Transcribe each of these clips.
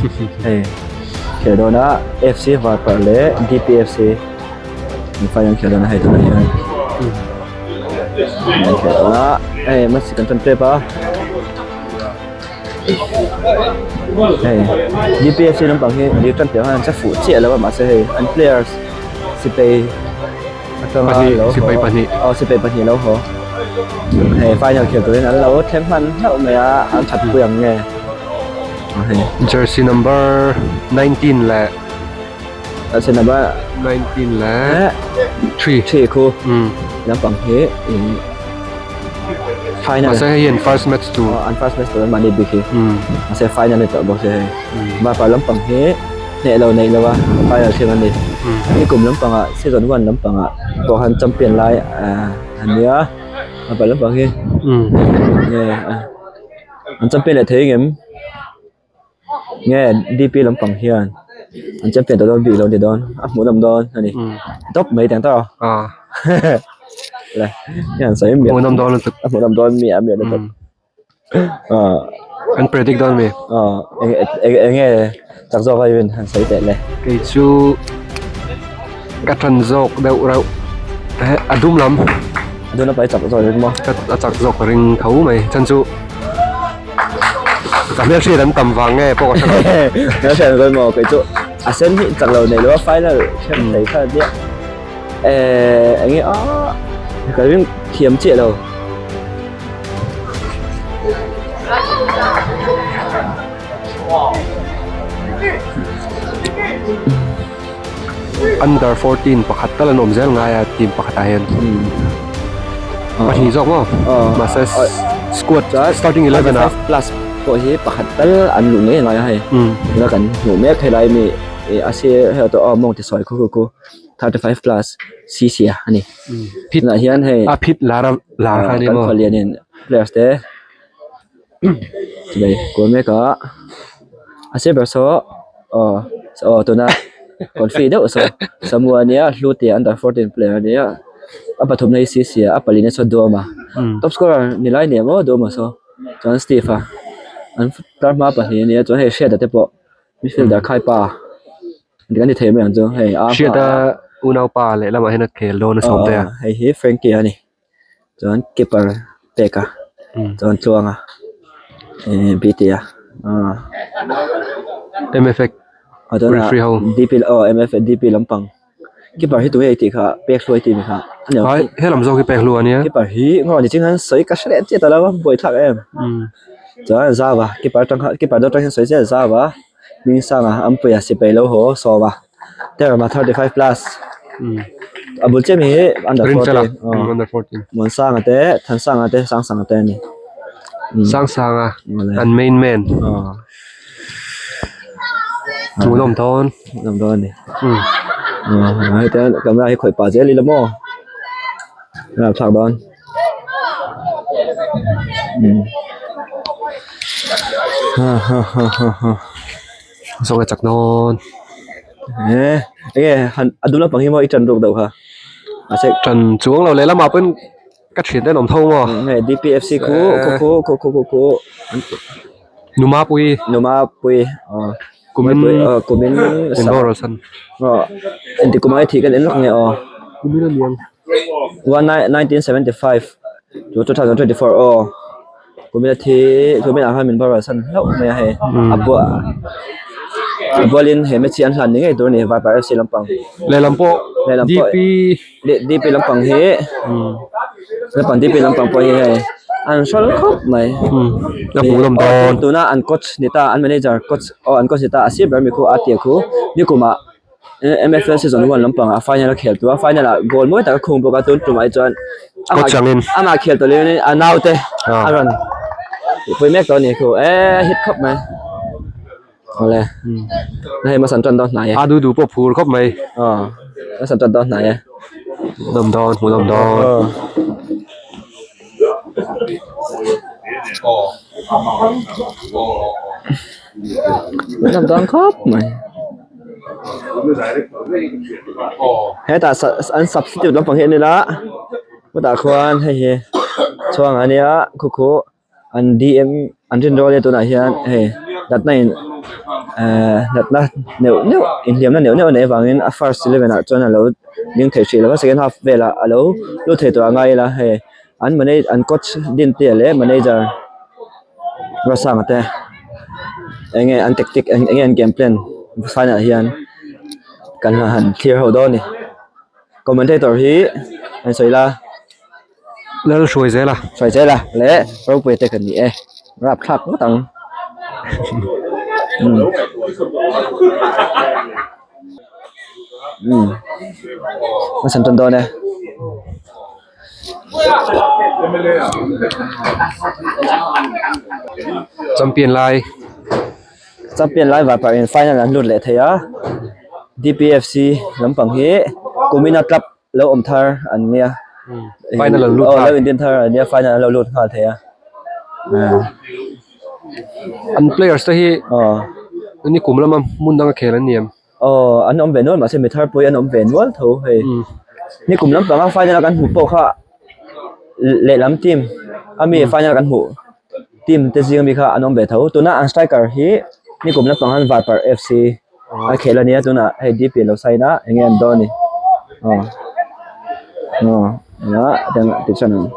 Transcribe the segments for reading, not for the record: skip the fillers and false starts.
Hei khelh dawn a F C Varparh leh D P F C an final khelh dawn a hei tunah hian an khelh dawn a hei match kan tan tep a hei D P F C lampang hi an tan piah khan an che fuh chiah lo a mahse hei an players sipai atanga lo haw aw sipai pahnih lo haw hei final khelh turin an lo thleng hman hlauh mai a an that pui ang nge. Jersey number 19 leh Jersey number 19 leh 3 3 khu lampang hi in final Mahse hei hian first match tur an first match tur an mahni bik hi mahse final ni tawh bawk se hei Varparh lampang hi hneh lo neih lo a final thleng a ni nikum lampangah season 1 lampangah pawh khan champion lai a nia Varparh lampang hi nge An champion leh thei ngem nge D_P lampang hian an champion tawh dawn bik lo a ni dawn a hmuh nawm dawn a ni tawp mai teng tawh le hian sawi miah hmuh nawm dawn lutuk a hmuh nawm dawn miah miah lutuk ah an predict dawn mi ah eng eng nge chak zawk a in han sawi teh le kei chu ka tan zawk deuh reuh a dum lam a dum lam pawh hi chak zawk ring maw a chak zawk ka ring tho mai chhan chu ka hmelhriat an tam vang nge pawh ka hre lo hmelhriat an tam maw kei chu a sen hi chak lo nei lo a final khem thei kha ania eh eng nge ah ka ring thiam chiah lo. Under 14 pakhat tal an awm zel ngai a team pakhat ah hian pahnih zawk maw mahse squad starting 11 ah plus pawh hi pakhat tal an luh ngei ngai a hei tuna kan hmuh mek helai mi a sir hei tawh aw mawng ti sawi khu khu khu 35 plus cc a ani tunah hian hei a phit lar a lar kha ani kan maw khawlian in players te chulai kual mek a a sir ber saw aw aw tuna confi deuh saw samua ania hlutea under 14 player ania a pathumna hi cc a palina saw duama top scorer ni lai nia maw duama saw chuan steve a an tlar hma pahnih ania chuan hei hriata te pawh midfielder khaipa dik an ni thei mai ang chu hei a hriata unaupa lehlamah hian a khel dawn a sawm te a hei hi frankie a ni. Chuan keeper pek a chuan tluang a eh bt a ah mfa referee ho dp aw mfa dp lampang keeper hi tunge tih kha pek hluai tih mi kha ai he lam zawk hi pek hlu ania keeper hi ngaw ni ching han sawi ka hre leh chiah ta lo a buaithlak em chuan zau a keeper atang kha keeper dawt atang hian sawi chiah zau a hmingsanga ampuia sipai lo haw sawm a. Term a 35 plus a bul chiah mi hi under 14 Muansanga te Thansanga te Sangsanga te a ni Sangsanga an main man hmuhnawm dawn hmuhnawm dawn a ni hei te camera hi khawih pah zel ila maw rapthlak dawn ha ha ha ha ha. Zawk a chak dawn. Eh, enge han a dum lampang hi maw i tan ruk deuh kha. Mahse tan chuang lo leh lamah pawhin ka thian te an awm tho maw. Hei DPFC khu khu khu khu khu khu khu Numa pui. Numa pui aw. Kumin kumin Environment san. Aw engti kumah nge thih kan en lawk nge aw. Kumin a niang. 1975 to 2024 aw. Kumin a thi kumin ah khan min boral san hlauh mai a hei a bual a bualin he match hi an hlan ni ngei tur a ni Viper F C lampang lehlam pawh lehlam pawh D P D P lampang hi lampang D P lampang pawh hi hei an hrawl khawp mai a hmuh nawm dawn tuna an coach ni ta an manager coach aw an coach ni ta a sir ber mi khu a tia khu nikumah. MFL season 1 lampang a final a khel tu a final ah goal mawi tak a khung bawk a tun tumah hi chuan amah khel tawh lem in a naute a rawn pui mek tawh a ni khu e hit khawp mai awle hei hmasan tan dawn hnai e a duh duh pawh phur khawp mai aw hmasan tan dawn hnai e nawm dawn hmuh nawm dawn nawm dawn khawp mai. Hetah an substitute lampang hi a ni la chutah khuan hei hi chhuang a nia khu khu an D M an rin rual a tunah hian hei natna in. Ehh natna neuh neuh inhliamna neuh neuh a neih avangin a first eleven ah chuan a lo ding thei hrih lo a second half velah a lo lut thei tawh a ngai ila hei an manager an coach Dintea leh manager Ruatsanga te eng nge an tactic eng nge an game plan final ah hian kan la han thlir ho dawn a ni commentator hi an sawi la. Lal hruai zel a. Hruai zel a leh ropui te ka ni e rapthlak ngawt ang umm umm a chhan tawn dawn e. Champion lai. Champion lai vah pahin final an lut leh thei a D_P_F_C lampang hi kumina club. Lo awm thar an nia. Final an lut nghal. Lo indin thar an nia final an lo lut nghal thei a. An players te hi ni kum lama hmun danga khel an ni em? Aw an awm ve nual mahse mi thar pawh hi an awm ve nual tho hei. Ni kum lampanga final a kan hmuh pawh kha lehlam team ami final kan hmuh team te zing ami kha an awm ve tho. Tuna an striker hi ni kum lampang han Varparh F_C. A khel a nia tunah hei D_P a lo sign a eng nge an dawn ni aw aw eng a tiang ti chuan ang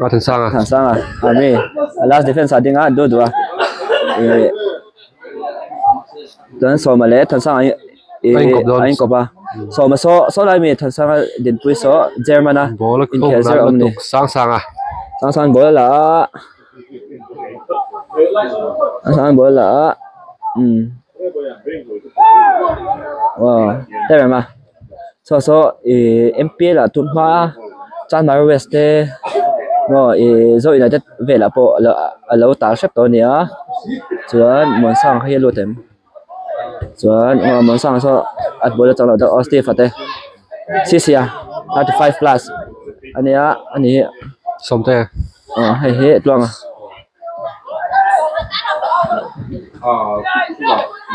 a Thansanga Thansanga a mi a last defense ah ding a duh duh a ih chuan Sawma leh Thansanga hi ih a inkawp a Sawma saw saw lai mi Thansanga dinpui saw German a inkhel zir a awm a ni Sangsanga Sangsanga ball a la a. A sang ball la a umm aw hetiang a saw saw ihh M P L ah tun hma Chanmar west te maw ihh zo united velah pawh a lo tal hrep tawh a ni a chuan Muansanga hi a lut em chuan Muansanga saw a ball a chang loh deuh a Steve a te Sisia 35 plus a nia a ni hi. Sawmte. Aw hei hi tluang a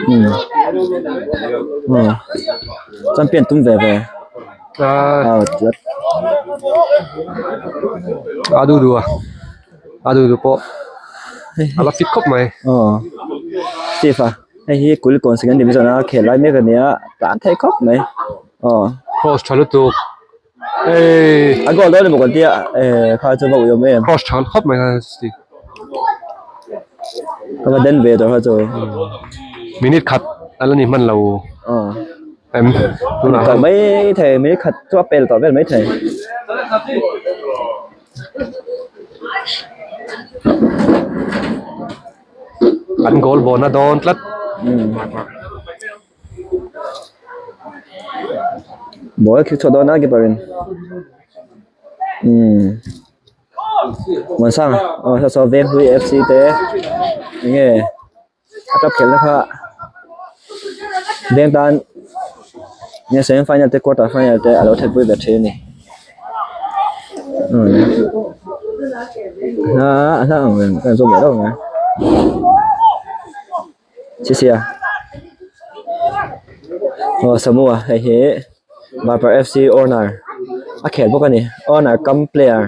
umm aw champion tum ve ve aw a duh duh a a duh duh pawh a la fit khawp mai aw Steve a hei hi Kulikawn second division a khel lai mek a nia tlan thei khawp mai aw cross tha lutuk. A goal dawn emaw kan tia eh kha chu va ui awm em. Cross tha khawp mai kha Steve. Ka va den ve tawh kha chu. Minute khat a la ni hman lo. Aw. Em tunah tawh mai thei minute khat chu a pel tawh vel mai thei. An goal bawhna dawn tlat. Ball khi chhuah dawn a keeper in umm Muansanga aw saw saw Venghlui F C te eng nge a club khelhna kha veng tan nge semi final te quarter final te a lo thlenpui ve thin a ni umm a hla ang reng ka zawm leh deuh ang e. Chisia aw Samoa hei hi Varparh F C owner a khel bawk a ni owner cum player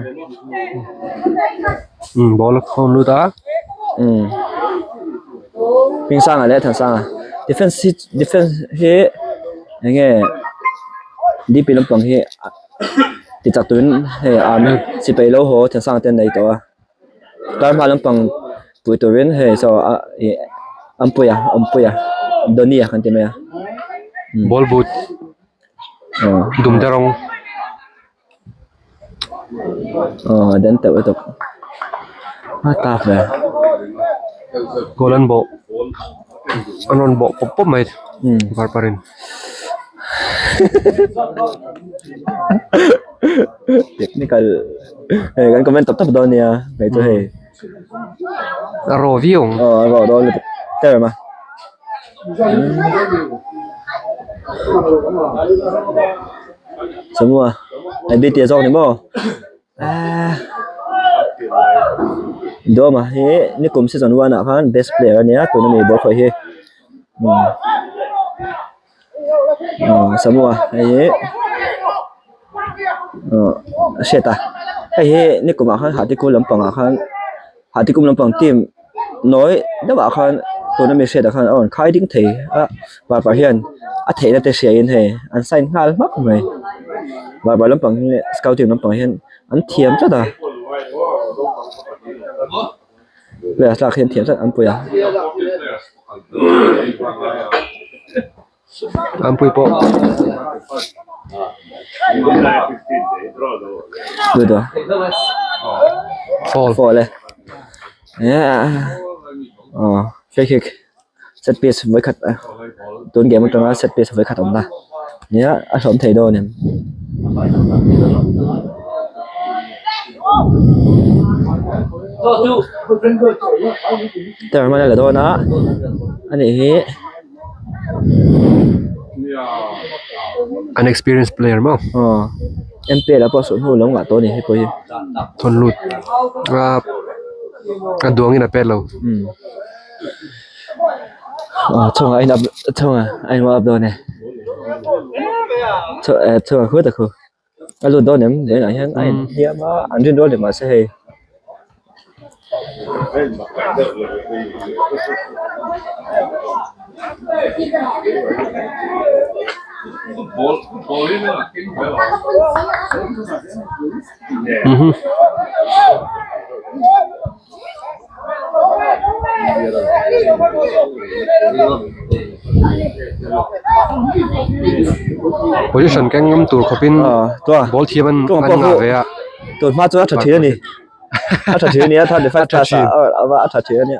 umm ball a khawm lut a umm Hmingsanga leh Thansanga defense hi defense hi eng nge D P lampang hi ti chak turin hei an sipai lo haw Thansanga te an nei tawh a. Tar hma lampang pui turin hei saw a ih Ampuia Awmpuia Donny-a kan ti mai a ball boot aw dum te rawng aw den teuh lutuk a tap ve goal an bawh an rawn bawh pawp pawp mai varparh in. Technical hei kan comment tawp tawp dawn nia hei chu hei a raw viau ang aw a raw dawn lutuk term a Samoa hei bta zawk ni maw ahh Dawma hi nikum season one ah khan best player a nia tuna mi ball khawih hi umm. Aw Samoa hei hi aw a hriat a hei hi nikum ah khan hahtikul lampangah khan hahtikum lampang team nawi deuhah khan. tuna mi hriatah khan a rawn khai ding thei a varparh hian a theihna te hriain hei an sign nghal hmak mai varparh lampang hi scouting lampang hian an thiam tlat a player tlak hi an thiam tlat an pui a. An pui pawh. Good a. Foul. Foul e. Oh, free kick. Set piece vawi khat a tun game atanga set piece vawi khat awm na. Nia a hlawm thei dawn em. Term a la dawn a ani hi. An experience player maw? Aw MPL ah pawh a hnu lo ngah tawh a ni hei pawh hi. Thawn lut a a duangin a pet lo. Umm aw chhungah a in up chhungah a in up dawn e chhungah khut a khu. A lut dawn em leh ah hian a in hliam a an rin rual leh mahse hei Position keng ngam tur khawpin ball thiam an an ngah ve a. Tun hma chuan a tha thin a ni. A tha thin a ni a third five class ah a tha thin a ni.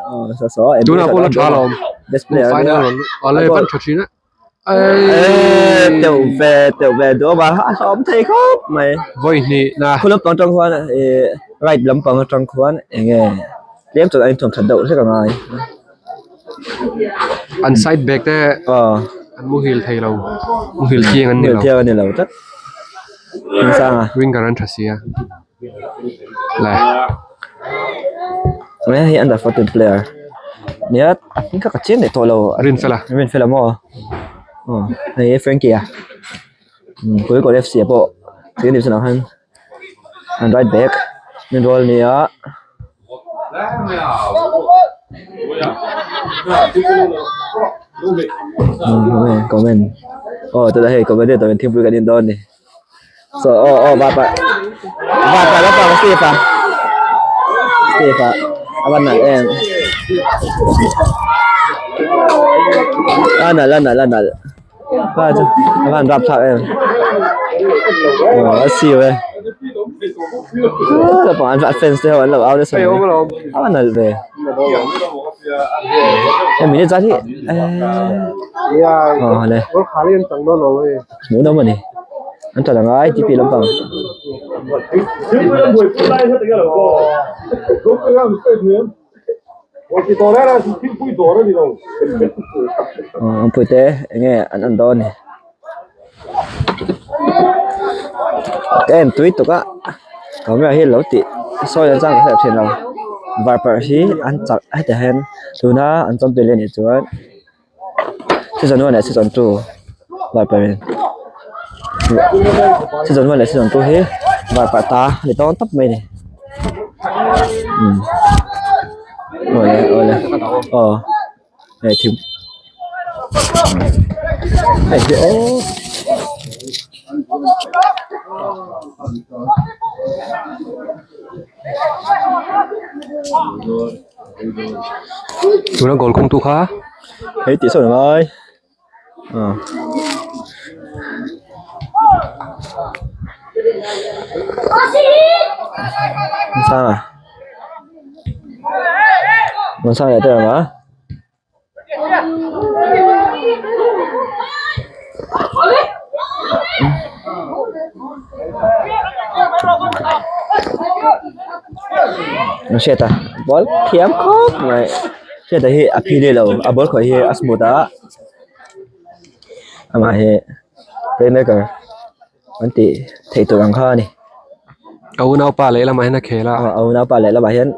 Tunah pawh la tha alawm. Best player a ni a. Final rawn a ban tha thin a. Teuh ve teuh ve duh a a hlawm thei khawp mai. Vawi hnih na. Khu lampang atang khuan ih right lampang atang khuan eng nge tlem chuan a inthuam that deuh hlek a ngai. An side back te an muhil thei lo muhil thiang an ni lo. Muhil thiang an ni lo tlat. Hming-sanga. Winger an tha si a. Le. Hei hi under 14 player nia a hming kha ka chiang leh tawh lo. Rinfela. Rinfela maw? Aw hei hi Frankie a Kulikawn FC ah pawh second division ah khan an right back min rual ania. Comment aw tunah hei comment hi thingpui kan in dawn a ni. So aw aw va pa va pa la pa Steve a Steve a a va nalh em a nalh a nalh a nalh pa chu a van rap thlak em aw a siu e naupang an fans te ho an lo au nasa mai a va nalh ve hemi ni zat hi aw le. Hmuh nawm a ni. An tla ngai tih piah lampang. Aw an puite enge an en dawn a ni. Ka en tui tuk a camera hi lo tih sawi ang chang ka hriat thin lo. Varparh hi an chak hetiang hian tuna an champion leh anih chuan. Season 1 leh season 2 varparh in season 1 leh season 2 hi varparh ta a ni dawn tawp mai a ni umm awle awle aw hei thing hei hi aw. Tuna goal khung tu kha. Hei tih sawn angai. Ah. Sanga. Sanga leh te ang a. Hriata ball thiam khawp mai Hriata hi a phi leh lo a ball khawih hi a smooth a amah hi playmaker an tih theih tur ang kha a ni. A unaupa lehlamah hian a khel a. A unaupa lehlamah hian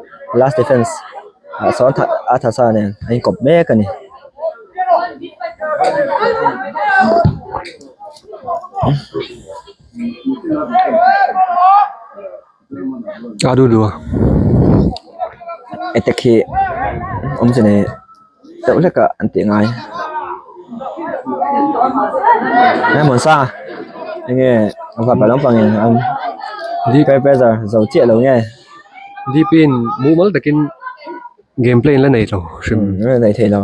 last defence ah sawn a tha sa nen a inkawp mek a ni. A duh duh a. Attack hi awmze nei. deuh hlek ah an tih ngai hmun sang enge vapa lampang in an pressure zo chiah lo nge D P in mumal takin game play an la nei lo hrim an la nei thei lo.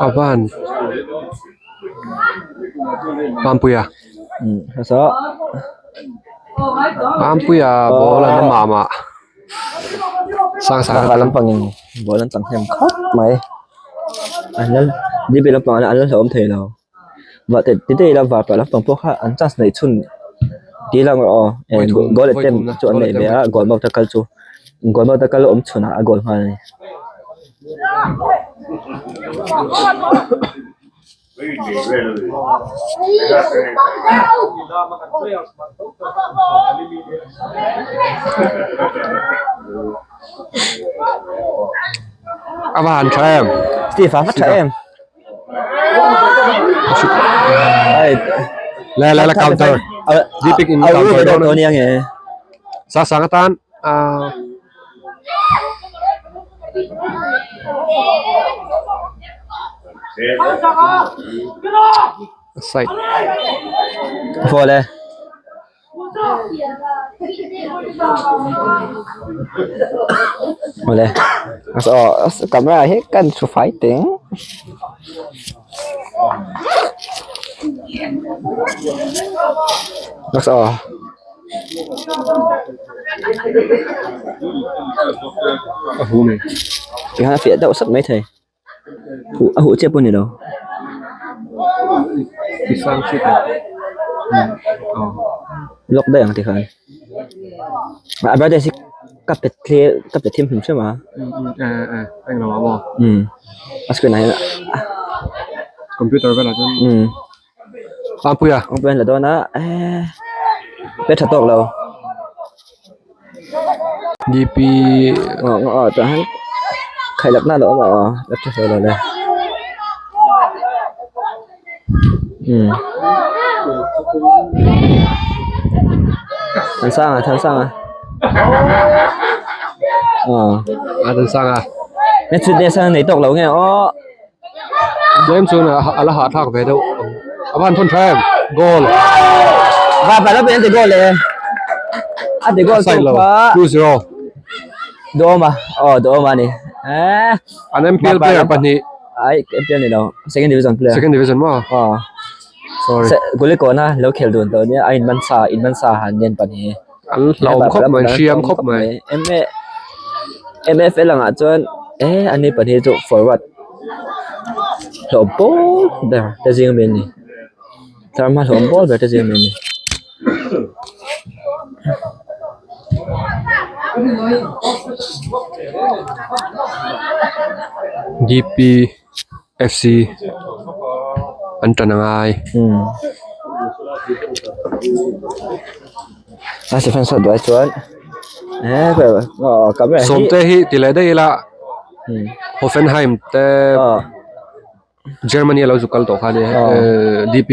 A van Mampuia Mampuia ball an awm ah mah Sangsanga Baka lampangin ball an chang hnem khawp mai an la D P lampang an la hlauhawm thei lo. Vah te ti ila var pah lampang pawh kha an chance neih chhun tih lang rawh aw eh goal attempt chu an neih ve a goal mouth a kal chu goal mouth a kal awm chhun ah a goal nghal a ni. A va han tha em Steve a va tha em. Le le le counter Deepak in counter dawn a ni sa sang atan ah side Vawle. Awle aw camera hi kan thu fai teng aw tikhan a fiah deuh sat maithei. Huh a huh chiah pawh a ni lo. Lock daih ang tikhan a brightness hi ka pe tle ka pe thim hrim hrim a umm a screen ah hian umm open la dawn a eee pe tha tawk lo. D_P aw tah hian khaih lakna a lo awm a aw a tha hle lo le umm Thansanga Thansanga aw a Thansanga nei tawk lo nge aw. Tlem chuan a la hahthlak ve deuh ang a van thawn tha em goal va pa lo pen ti goal le a ti goal side lo 2-0 Dawma oh Dawma ni eh an MPL player pahnih ai MPL ni lo second division player second division maw oh sorry guli kona lo khel dun to nia a in man sa in man sa han nen pahnih an hlauhawm khawp mai hriam khawp mai MA MFL angah chuan eh ani pahnih chu forward hlawm pawl ber te zing ami an ni tlar hma hlawm pawl ber te zing ami an ni. D_P F_C an ṭan a ngai. Sawmte hi ti leh daih ila Hoffenheim te Germany a lo zuk kal tawh kha a nia D_P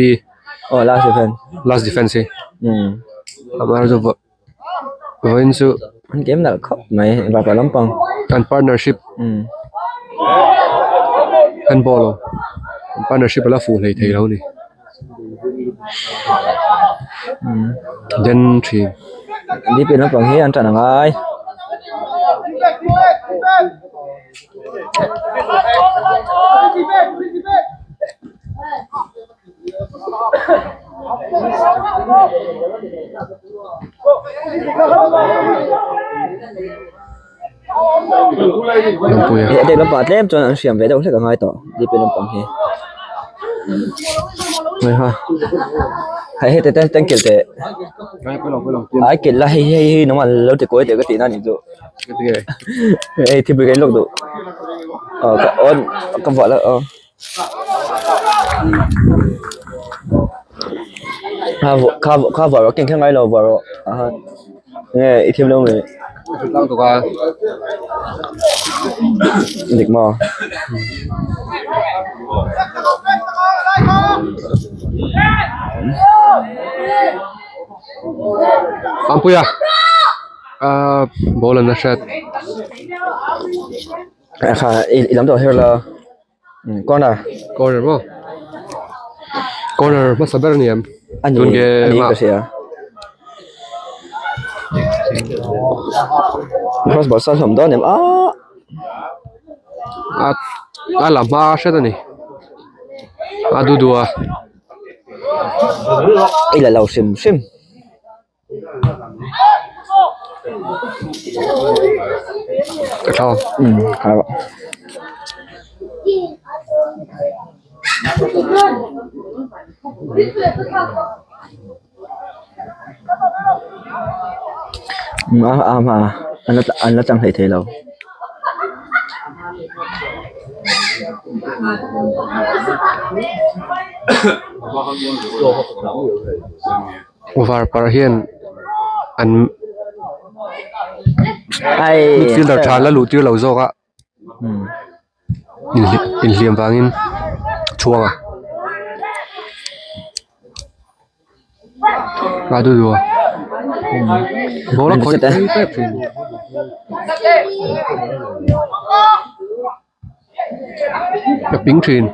last defense hi Vawiin chu an game nalh khawp mai vapa lampang an partnership handball aw an partnership a la fuh hlei thei lo a ni den thin D_P lampang hi an tan a ngai. He attack lampang tlem chuan an hriam ve deuh hlek a ngai tawh D_P lampang hi hei ha hei heti te ten kilh teh ai kilh la hei hei hi nangmah lo ti kawi teh ka tih na nih chu hei thil pui ka in lawk duh aw ka on ka vuah la aw. Kha kha kha vuah rawh keng kher ngai lo vuah rawh aha nge i thiam lo mai dik maw. Ampuia ah ball an la hriat. Kha i lam tawh her la corner. Corner maw corner hmasa ber a ni em? A ni a ni ka hria. Cross ball sawn hlawm dawn em aaa. A a la hma hret a ni a du du a. I la lo hrim hrim. Ka thau. Kha rawh. A a hma an la an la tlang hleithei lo. Varparh hian an midfielder tha an la luh tir lo zawk a. Inhliam vangin chhuang a a duh duh a ball a khawih phei tep thin a ping thin.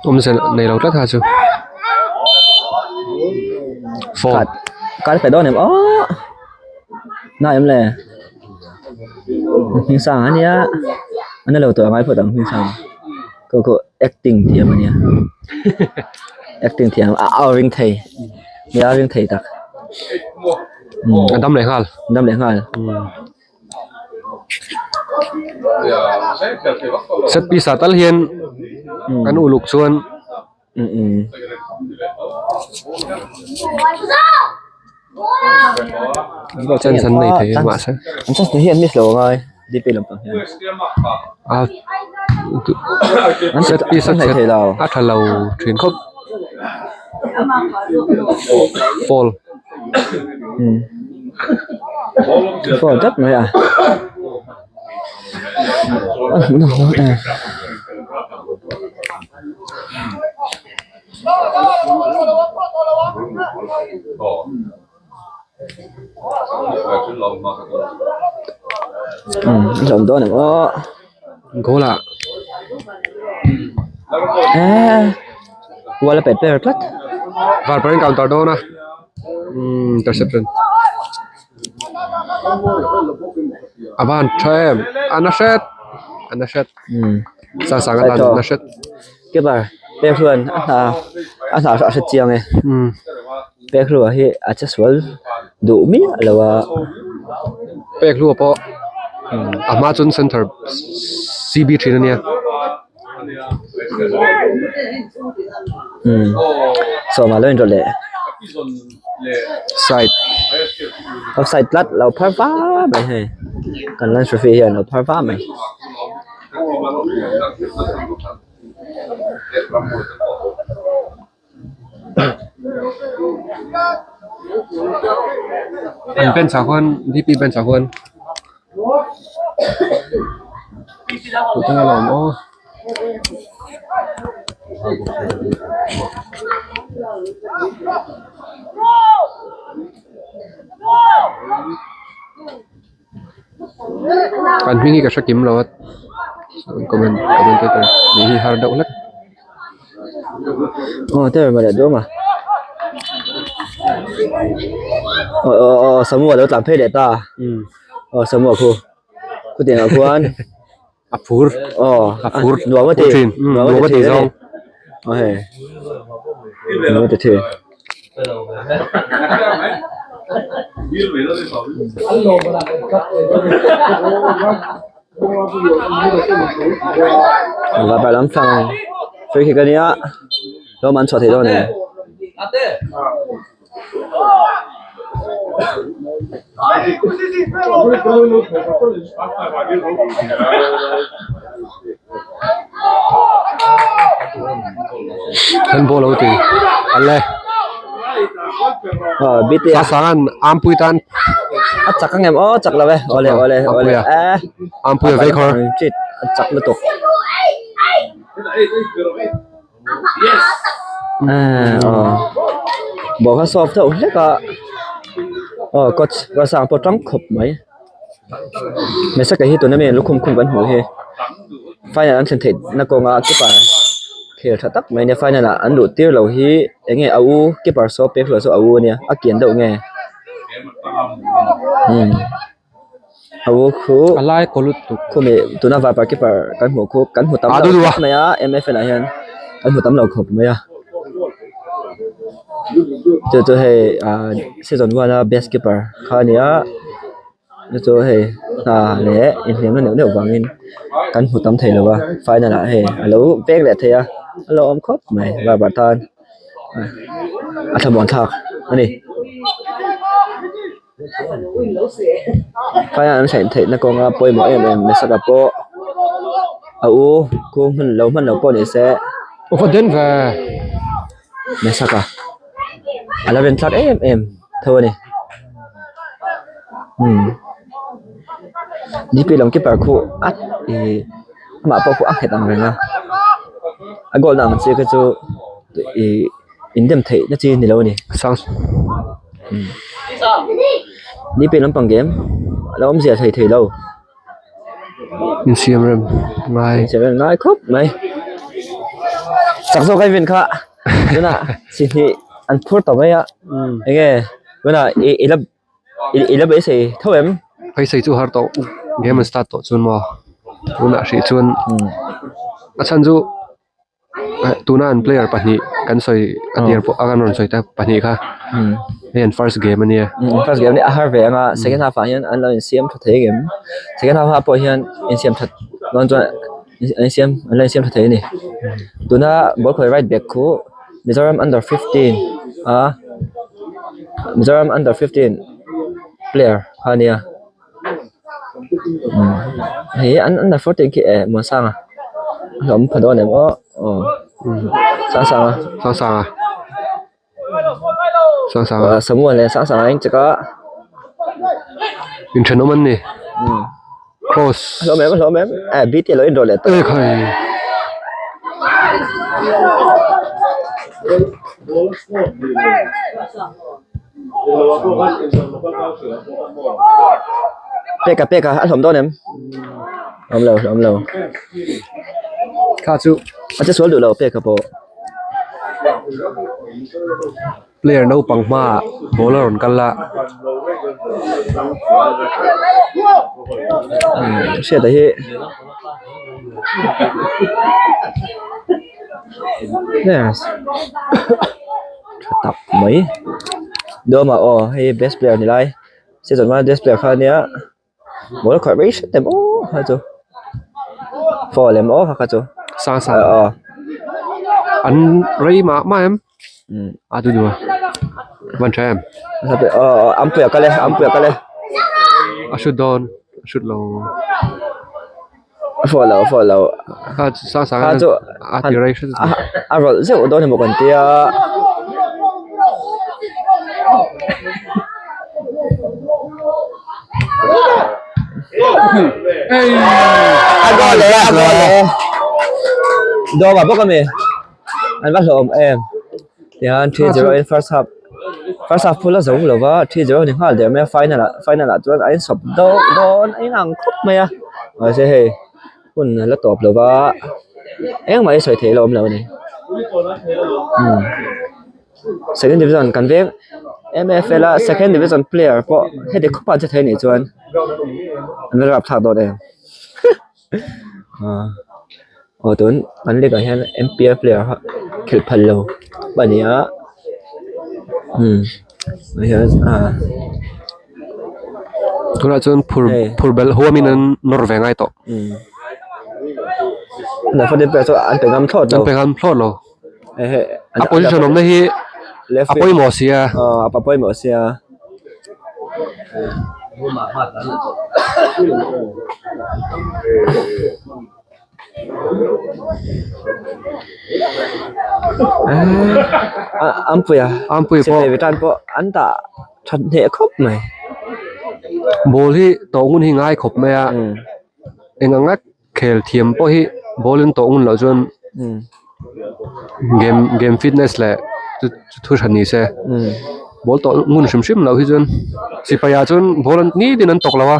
Awmze nei lo tlat ha chu phone kal pe dawn em aw na em le hming sang ania a na lo tawh angai phawt ang hming sang. Khaw khaw acting thiam ania acting thiam a au ring thei mi au ring thei tak a dam leh nghal dam leh nghal set piece ah tal hian kan uluk chuan chance an nei thei a mahse an chance hi an miss lo angai DP lampang hian a set piece a thei lo a tha lo thin khawp foul foul tlat mai a. Zawm dawn ang aw goal ah eee wall a pet per tlat varparh in counter dawn a umm interception a van tha em a na hret a na hret sang sang atan a na hret. Keeper pek hluan a hna a hna a hre chiang e pek hlua hi a che sual duh miah lo a. Pek hlua pawh a hma chuan center C B thin a nia. Sawma lo inrawlh leh. Side. Offside tlat lo phar va mai hei kan lunch referee hian lo phar va mai. An bench ah khuan D P bench ah khuan tute a lo awm aw. An hming hi ka hre kim lo a comment commentator nih hi har deuh hlek. Aw te mawle duam a aw aw aw Samu a lo tlan phei leh ta aw Samu a khu khutiang ah khuan a phur aw a phur nuam a ti thin nuam a ti zawng aw hei nuam a ti thin. Vapa lam fang free kick ania hlawm an chhuah thei dawn em. Handball lo ti ale Ờ, BT sa sangan ampui tan a chak ang em aw chak lo e awle awle awle e ampui a vei khawr chit a chak lutuk ball kha soft deuh hlek a aw coach Rasa pawh tang khawp mai Mesaka hi tuna mi lukhum khum kan hmuh hi final an thlen theih na kawnga keeper khel tha tak mai ania final ah an luh tir lo hi eng nge a u keeper saw pek hlawh saw a u ania a kian deuh nge umm a u khu a lai kaw lutuk khumi tuna vapa keeper kan hmuh khu kan hmu tam lo khawp mai a M_F_N ah hian kan hmu tam lo khawp mai a chu chu hei ah season one a best keeper kha a ni a chu chu hei hna leh inhliamna neuh neuh vangin kan hmu tam thei lo a final ah hei a lo pek leh thei a a lo awm khawp mai vapa tan a thlamuan thlak a ni. Final an thlen theihna kawnga pawimawh em em Mesaka pawh a u khu hman lo hman lo pawh ni se Upa den ve Mesaka a la rin thlak em em tho a ni umm D_P lam keeper khu a ih amah pawh khu a nghet ang reng a a goal na ang chi kha chu ih. In dem theih na chi ni lo a ni. Sang Ni pian lampang game a lo awmzia thei thei lo. Insiam rem ngai. Insiam rem ngai khawp mai. Chak zawk a event kha tunah chi hnih an phur ta mai a. Enge tunah i la i la beisei tho em? Beisei chu har tawh game an start tawh chuan maw tunah hrih chuan a chhan chu. Tuna an player pahnih kan sawi a tir pawh a kan rawn sawi tak pahnih kha hei an first game a nia. First game a nia a har ve ang a second half ah hian an lo insiam tha thei ang em second half ah pawh hian insiam that dawn chuan an insiam an lo insiam tha thei a ni. Tuna ball khawi right back khu Mizoram under 15 a Mizoram under 15 player kha a nia. Hei an under 14 khi eh Muansanga a hlawm pha dawn em aw aw Sangsanga Sangsanga Sangsanga Samuel leh Sangsanga a incheck a inthenawm an ni cross a hlawm em a hlawm em eh B te a lo inrawlh leh tawh ekhai. Peka peka a hlawm dawn em? Awm lo awm lo. Kha chu a che sual duh lo peka pawh. Player naupang hmaah ball a rawn kal a. Hriata hi Yes. Tha tak mai. Dawma aw hei best player ni lai season one best player kha ania ball a khawih mai hret em aw kha chu foul em aw kha kha chu Sang sang aw an rei mah mah em a tu duh a van tha em aw ampui a kal e ampui a kal e a shoot dawn a shoot lo. A fawh lo a fawh lo Kha chu sang sang kha chu a ti rei hret a a rawlh zeuh dawn emaw kan tia. A goal e a goal e dawm ah bawk a mi an va hlawm em tihian 3-0 in first half first half phul a zo lova 3-0 ni nghal der mai a final ah final ah chuan a insawp deuh dawn a inang khawp mai a mahse hei hun a la tawp lova engmah hi sawi theih a la awm lo a ni umm second division kan veng M_F_L a second division player pawh heti khawp a an che thei anih chuan an la rapthlak dawn em. Aw tun an league ah hian M_P_L player kha khelh phal lo a ni a umm hian ah. Tunah chuan phur phur belh huamin an nawr ve ngai tawh. Umm chu an pe ngam thlawt lo. An pe ngam thlawt lo. A position awmna hi a pawimawh sia. Aw a pawimawh sia. Ampuia Ampuia pawh sipai tan pawh an dah that hneh khawp mai. Ball hi tawh ngun hi ngai khawp mai a eng ang a khel thiam pawh hi ball in tawh ngun loh chuan game game fitness leh chu thu hran ni se ball tawh ngun hrim hrim loh hi chuan sipai ah chuan ball an nitin an tawk lo a.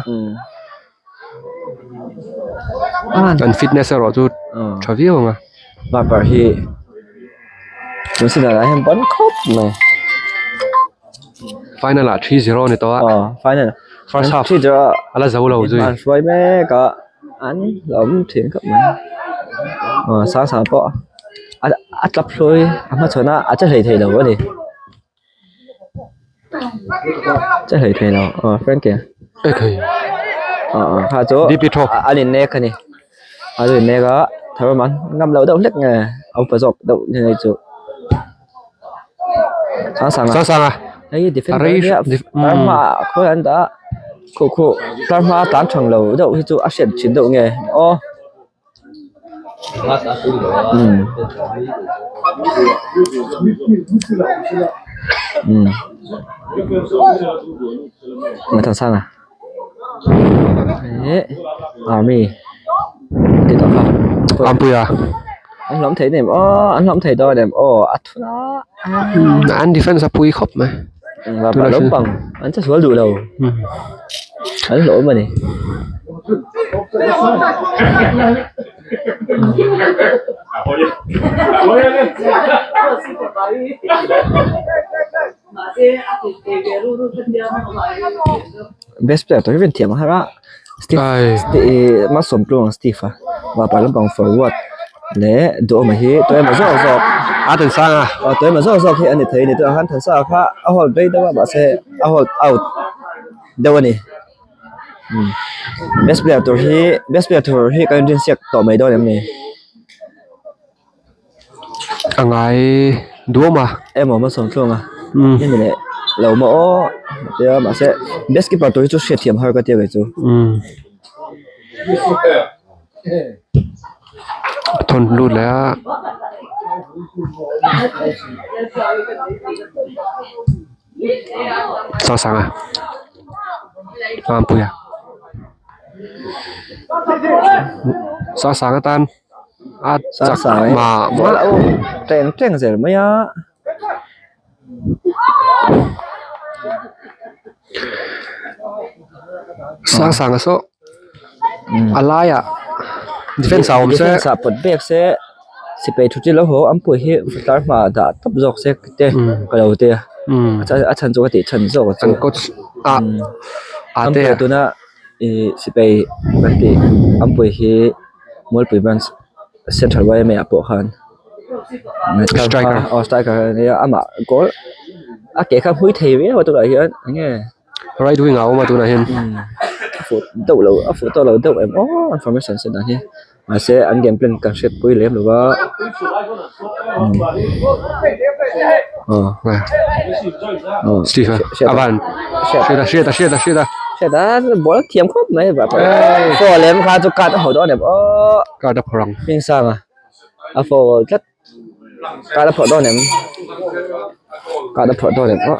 An fitness erawh chu tha viau ang a. Barber hi tun season ah hian ban khawp mai. Final ah 3-0 a ni tawh a. Aw final. First half a la zo lo zui. An hruai mek a an hlauhawm thin khawp mai. Aw sang sang pawh a tlap hlawi a hmachhawn a a che hlei thei lo a ni. Che hlei thei lo aw Frankie aw kha chu an in nek a ni an in nek a thar man ngam loh deuh hlek nge a upa zawk deuh nge hei chu Sangsanga Sangsanga hei defender nia tlar hmaah khawi an dah a khuh khuh tlar hma a tlan thang lo deuh hi chu a hriat thin deuh nge aw. Thansanga eh army tih tawh kha Ampuia an hlawm thei em aw an hlawm thei dawn em aw a thun a an defense a pui khawp mai lampang an che sual duh lo an hlawm a ni. Best player tur hi rin thiam a har a Steve Malsawmtluang Steve a vapa lampang forward leh duhawma hi tuemaw zawk zawk a Thansanga aw tuemaw zawk zawk hi a ni thei a ni tunah khan Thansanga kha a hold rei deuh a mahse a hold out deuh a ni best player tur hi best player tur hi kan inrinsiak tawh mai dawn em ni? A ngai duam a. Emaw Malsawmtluang a hemi leh lo maw aw tia mahse best keeper tur hi chu hriatthiam har ka tia kei chu. Thawn lut leh a. Sangsanga Mampuia Sangsanga tan a chak mah mah teng teng zel mai a. Sangsanga saw a laiah defense ah awm se defense ah pawt bek se sipai thu chu lo haw an pui hi tlar hma ah dah tawp zawk se te ka lo ti a a chhan chu ka tih chhan zawk an coach ah an pui tuna ih sipai kan tih an pui hi Mualpui branch central yma ah pawh khan striker aw striker a nia amah goal a ke kha hmui thei viau a tunah hian eng nge. Right wing ah a awm a tunah hian. A fuh deuh lo a fuh tawh lo deuh em aw an formation set dan hi mahse an game plan kan hriat pui lem lo va aw aw Steve a van hriat a hriat a hriat a hriat a hriat a ball a thiam khawp mai foul em kha chu card a hauh dawn em aw card a phawrh ang Hmingsanga a foul tlat. Card a phawrh dawn em? Card a phawrh dawn em aw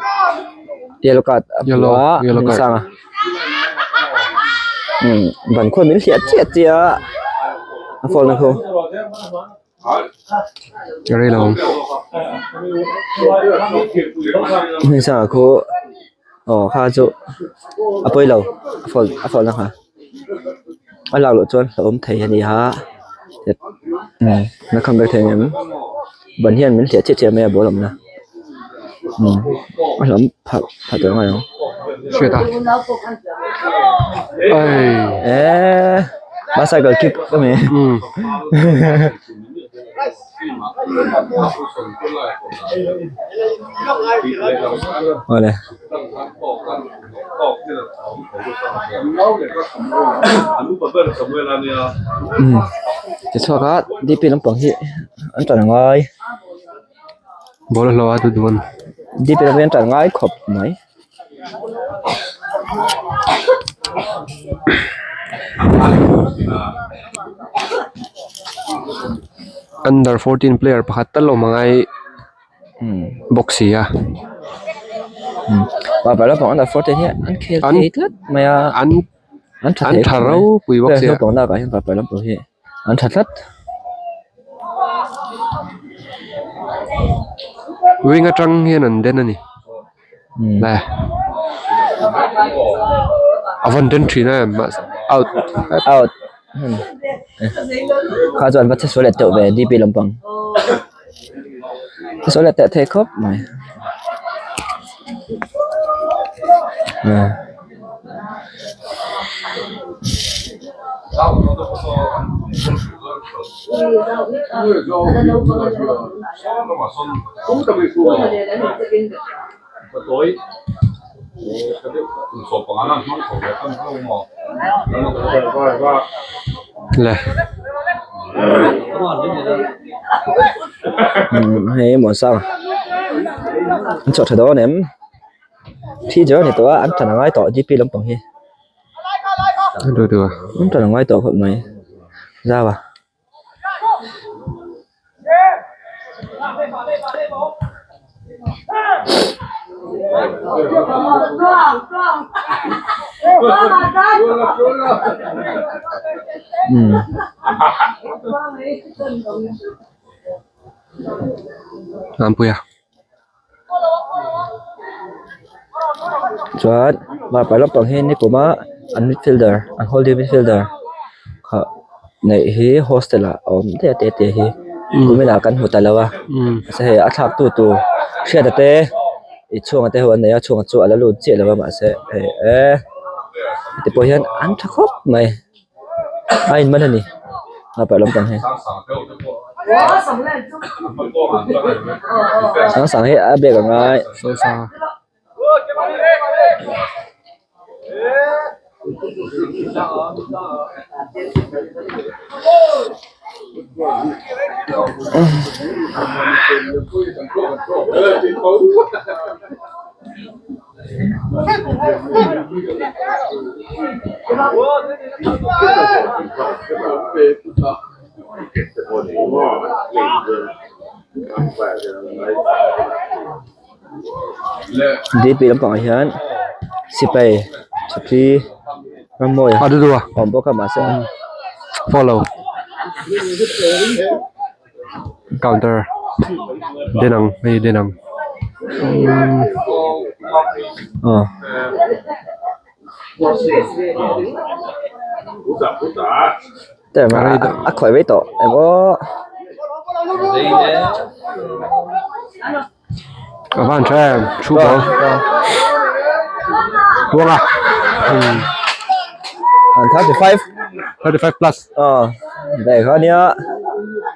yellow card a hmu a Hmingsanga umm ban khuan min hliah chiah chiah a a phone a khu. Rei lo ang. Hmingsanga khu aw kha chu a pawi lo a phone a phone a kha. A lak loh chuan hlauhawm thei a ni a na kham vek thei ang em ban hian min hliah chiah chiah mai a ball awmna a hlauhawm phah phah tawh ngai ang. Hriat a eh bicycle kick a ni. Awle. Tichhuak a D_P lampang hi an tan ngai ball a hlauh a duh duh D_P lam hi an tan ngai khawp mai. Under 14 player pakhat tal awm angai bawk si a. Varparh lampang under 14 hi an khel thei tlat mai a. An An tha an thei tha khawp mai. ropui bawk Player sia. naupang lakah hian varparh lampang hi an tha tlat. Wing atang hian an den a ni. Le a vawn den thin em mahse out out kha chuan va che sual leh teuh ve D P lampang che sual leh teh thei khawp mai Le hei Muansang an chhuah tha dawn em thi zel a ni tawh a an tlan a ngai tawh D P lampang hi an tlan a ngai tawh khawp mai zau a. Chuan varparh lampang hi nikum a an midfielder an holding midfielder kha neih hi hostel ah a awm daih a te te hi kumin ah kan hmu ta lo a mahse hei a thlak tu tur hriata te ih chhunga te ho an nei a chhunga chu a la lut chiah lo a mahse hei eee ti pawh hian an tha khawp mai. A in man a ni varparh lampang hi sang sang hi a bag a ngai D P lampangah hian sipai chhawphi rammawi a awm bawk a mahse follow counter den ang hei den ang aw. A khawih mai tawh em aw. A van tha em thu ball buang a An 35 35 plus aw daih kha nia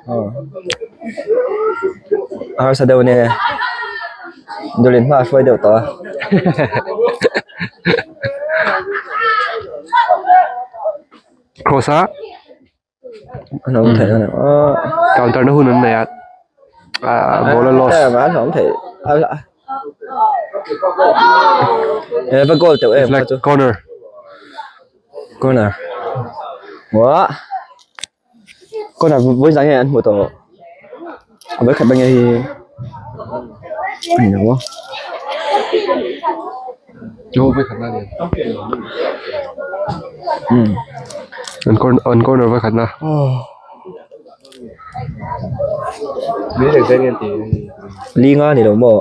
aw a harsa deuh ania dawlin hma a hruai deuh tawh a. Cross a An awm theih a ni aw. Counter na hun an nei a ah ball a loss. An awm theih a va goal teuh em Flag corner. Corner. Wah. Corner vawi zan nge an hmuh tawh. A vawi khat nge hi. Ani lo maw. Aw vawi khat na ni. Um. An corner an corner vawi khat na. Linga ni lo maw.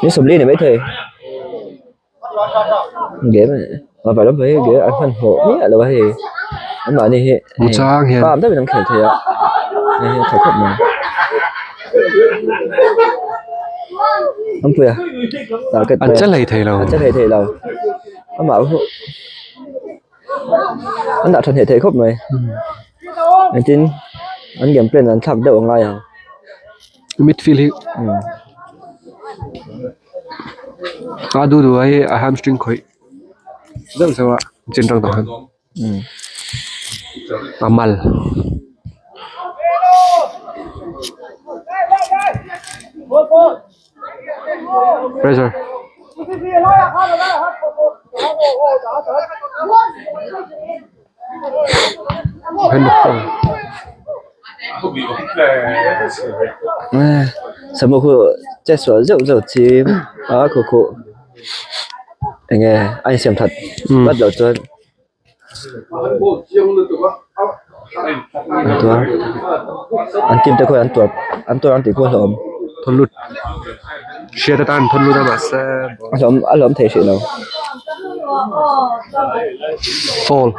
Ni sawmli ni maithei. Game a vai lam mai hi an hmanhmawh miah lo a hei anmahni hi Muchang hian calm deuhin an khel thei a hei hi a tha khawp mai Ampuia target an che hlei thei lo an che hlei thei lo amah chu an dah tha hneh thei khawp mai engtin an game plan an thlak deuh a ngai ang midfield hi a duh duh a hi a hamstring khawih zeuh zeuh a chin tang tawh hian a mal. Pressure. Samu khu che sual zeuh zeuh chi a khu khu eng nge a insiam that vat loh chuan an tuar an team te khuan an tuar an tuar ang tih pawh a hlauhawm. Thawn lut hriat atan thawn lut a mahse a hlauhawm a hlauhawm thei hrih lo. Foul.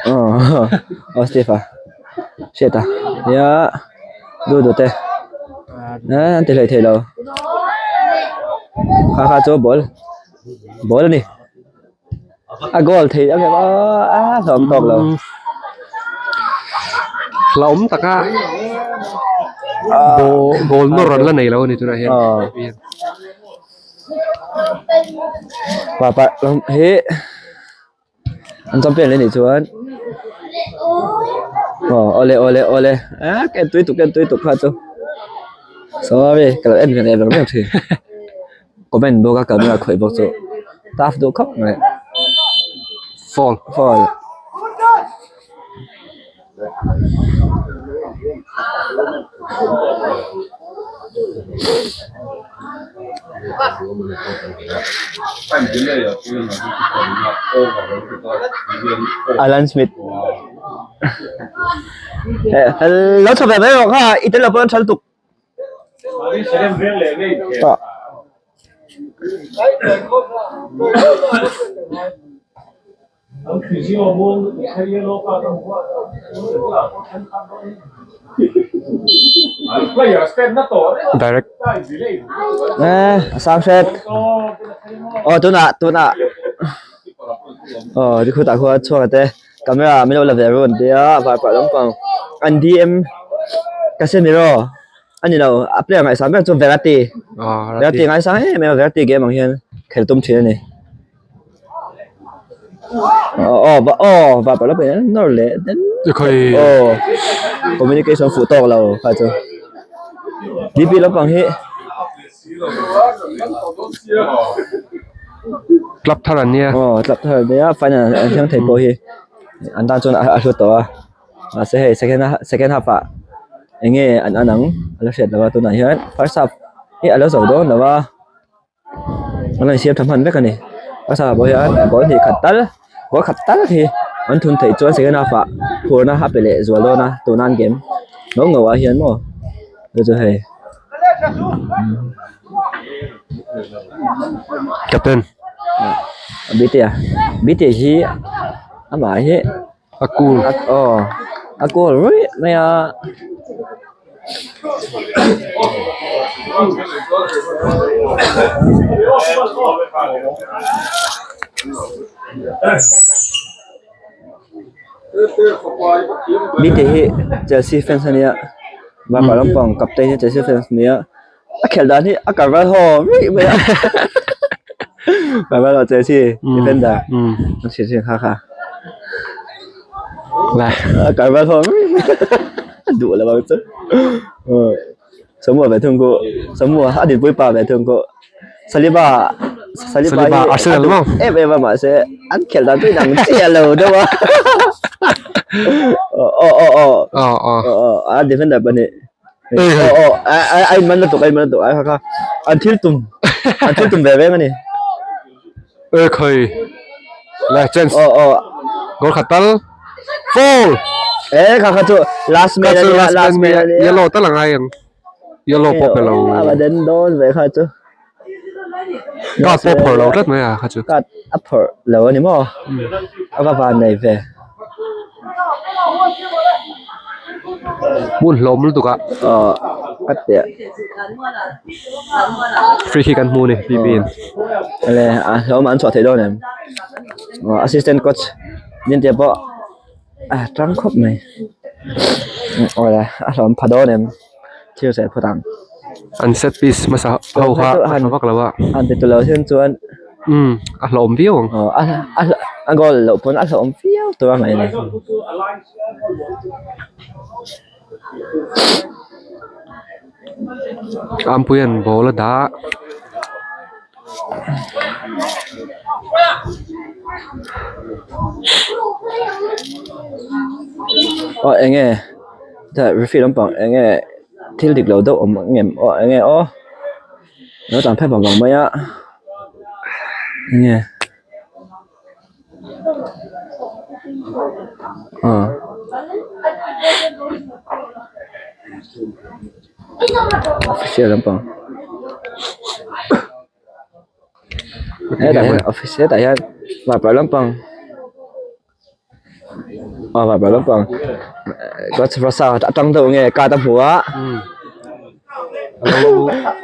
Aw. Aw Steve a hriat a nia du du te an ti hlei thei lo kha kha chu ball ball a ni. A goal thei ang em aw a hlawm tawk lo. Hlawm taka goal nawr an la nei lo a ni tunah hian. Pa pa hi an champion leh nih chuan aw awle awle awle a ken tui tuk ken tui tuk kha chu sorry ka lo en ve leh vang vang thin. Comment bawk a camera khawih bawk chu tough duh khawp mai Phone phone Alan Smith lo chho ve mai rawh kha i tel lo pawh an thal tuk. Direct Eh, sang hret. Oh, tunah tunah. Oh, di khutah khuan chhuak te. Camera min lo la ve run tia varpah lampang an DM Casemiro a ni lo a player ngaihsan ber chu Verratti Verratti ngaisang em em a Verratti game ang hian khel tum thin a ni aw aw aw varpah lampang hian nawr leh den aw communication fuh tawk lo kha chu DP lampang hi. Club thar an nia. Aw club thar an nia final an thleng thei pawh hi an tan chuan a hlu tawh a mahse hei second second half ah eng nge an an ang a la hriat loh a tunah hian first half hi a lo zo dawn lo a an rawn siam tha hman vek a ni first half ah pawh hian goal hnih khat tal goal khat tal hi an thun theih chuan second half ah phurna a pe leh zual dawn a tuna an game ngauh ngauh ah hian maw chu chu hei. Captain Bite Bite hi amah hi a cool aw a cool ruih mai a. Bite hi Chelsea fans a nia Bakah lampang captain hi Chelsea fans a nia a khelh dan hi a Carvalho ruih mai a Carvalho Chelsea defender an chhin chhin kha kha a Carvalho ruih mai a duh lo ang chu Samuel ve thung chu Samuel a dinpui pa ve thung chu Saliba Saliba hi a duh em em a mahse an khelh dan chu inang chiah lo deuh a aw aw aw aw aw a defender pahnih aw aw a inman lutuk a inman lutuk a kha kha an thil tum an thil tum ve veng a ni e khawi le chance aw aw goal khat tal foul e kha kha chu last man a nia last man a nia yellow tal a ngai ang yellow pawh pe lo a den dawn ve kha chu card pawh phawrh lo tlat mai a kha chu card a phawrh lo a ni maw a va van nei ve hmun hlawm lutuk a aw a piah free kick an hmu a ni P P in ele a hlawm an chhuah theih dawn em aw assistant coach Dintea pawh a tang khawp mai awle a hlawm pha dawn em thil sawi phawt ang an set piece hmasa ho kha a tha vak lo a an ti tu lo hian chuan umm a hlawm viau ang aw a. A goal loh pawn a hlauhawm viau tur a ngaih a ni. Ampuia'n ball a dah. Aw eng nge referee lampang eng nge thil dik lo deuh awm ang em aw eng nge aw lo tlan phei vang vang mai a eng nge. Aw official lampang hetah hian office hetah hian vapa lampang aw vapa lampang atang deuh nge card a hmu a.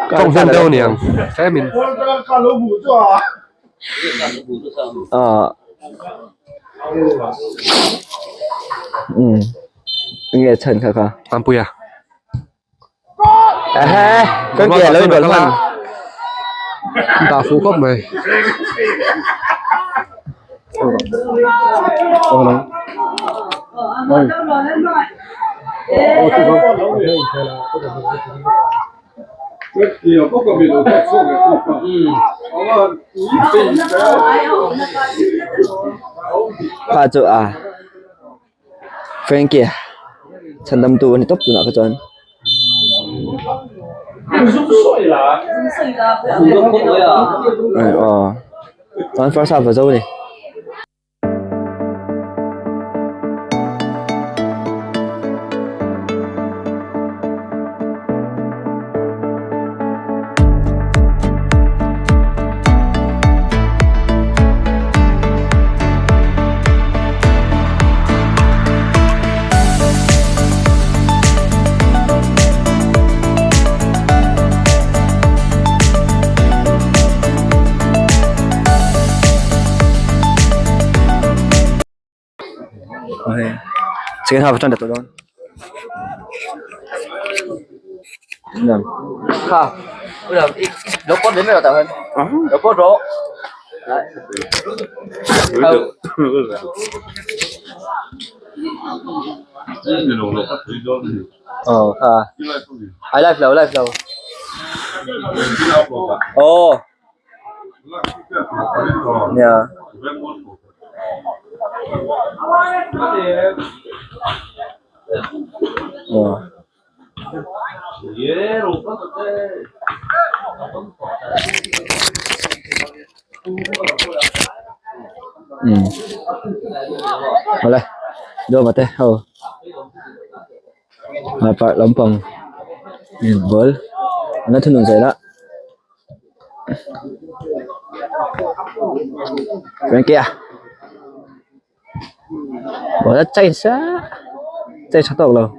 Tawng hnem deuh a niang tlemin. Umm enge chhan kha kha Ampuia ehe kan ke lo in hman dah fuh khawp mai Kha chu a Frankie chhandam tu a ni tawp tunah kha chuan. Aw chuan first half a zo a ni. Second half atang ta tawh dawn kha lo pawt leh mai rawh tah khan lo pawt rawh aw kha a live lo live lo aw. Nia. Aw. Umm. Awle dawm ate ho. Park lampang ball an la thunun zel a. Bên kia bỏ ra chạy xa chạy sao tốc rồi.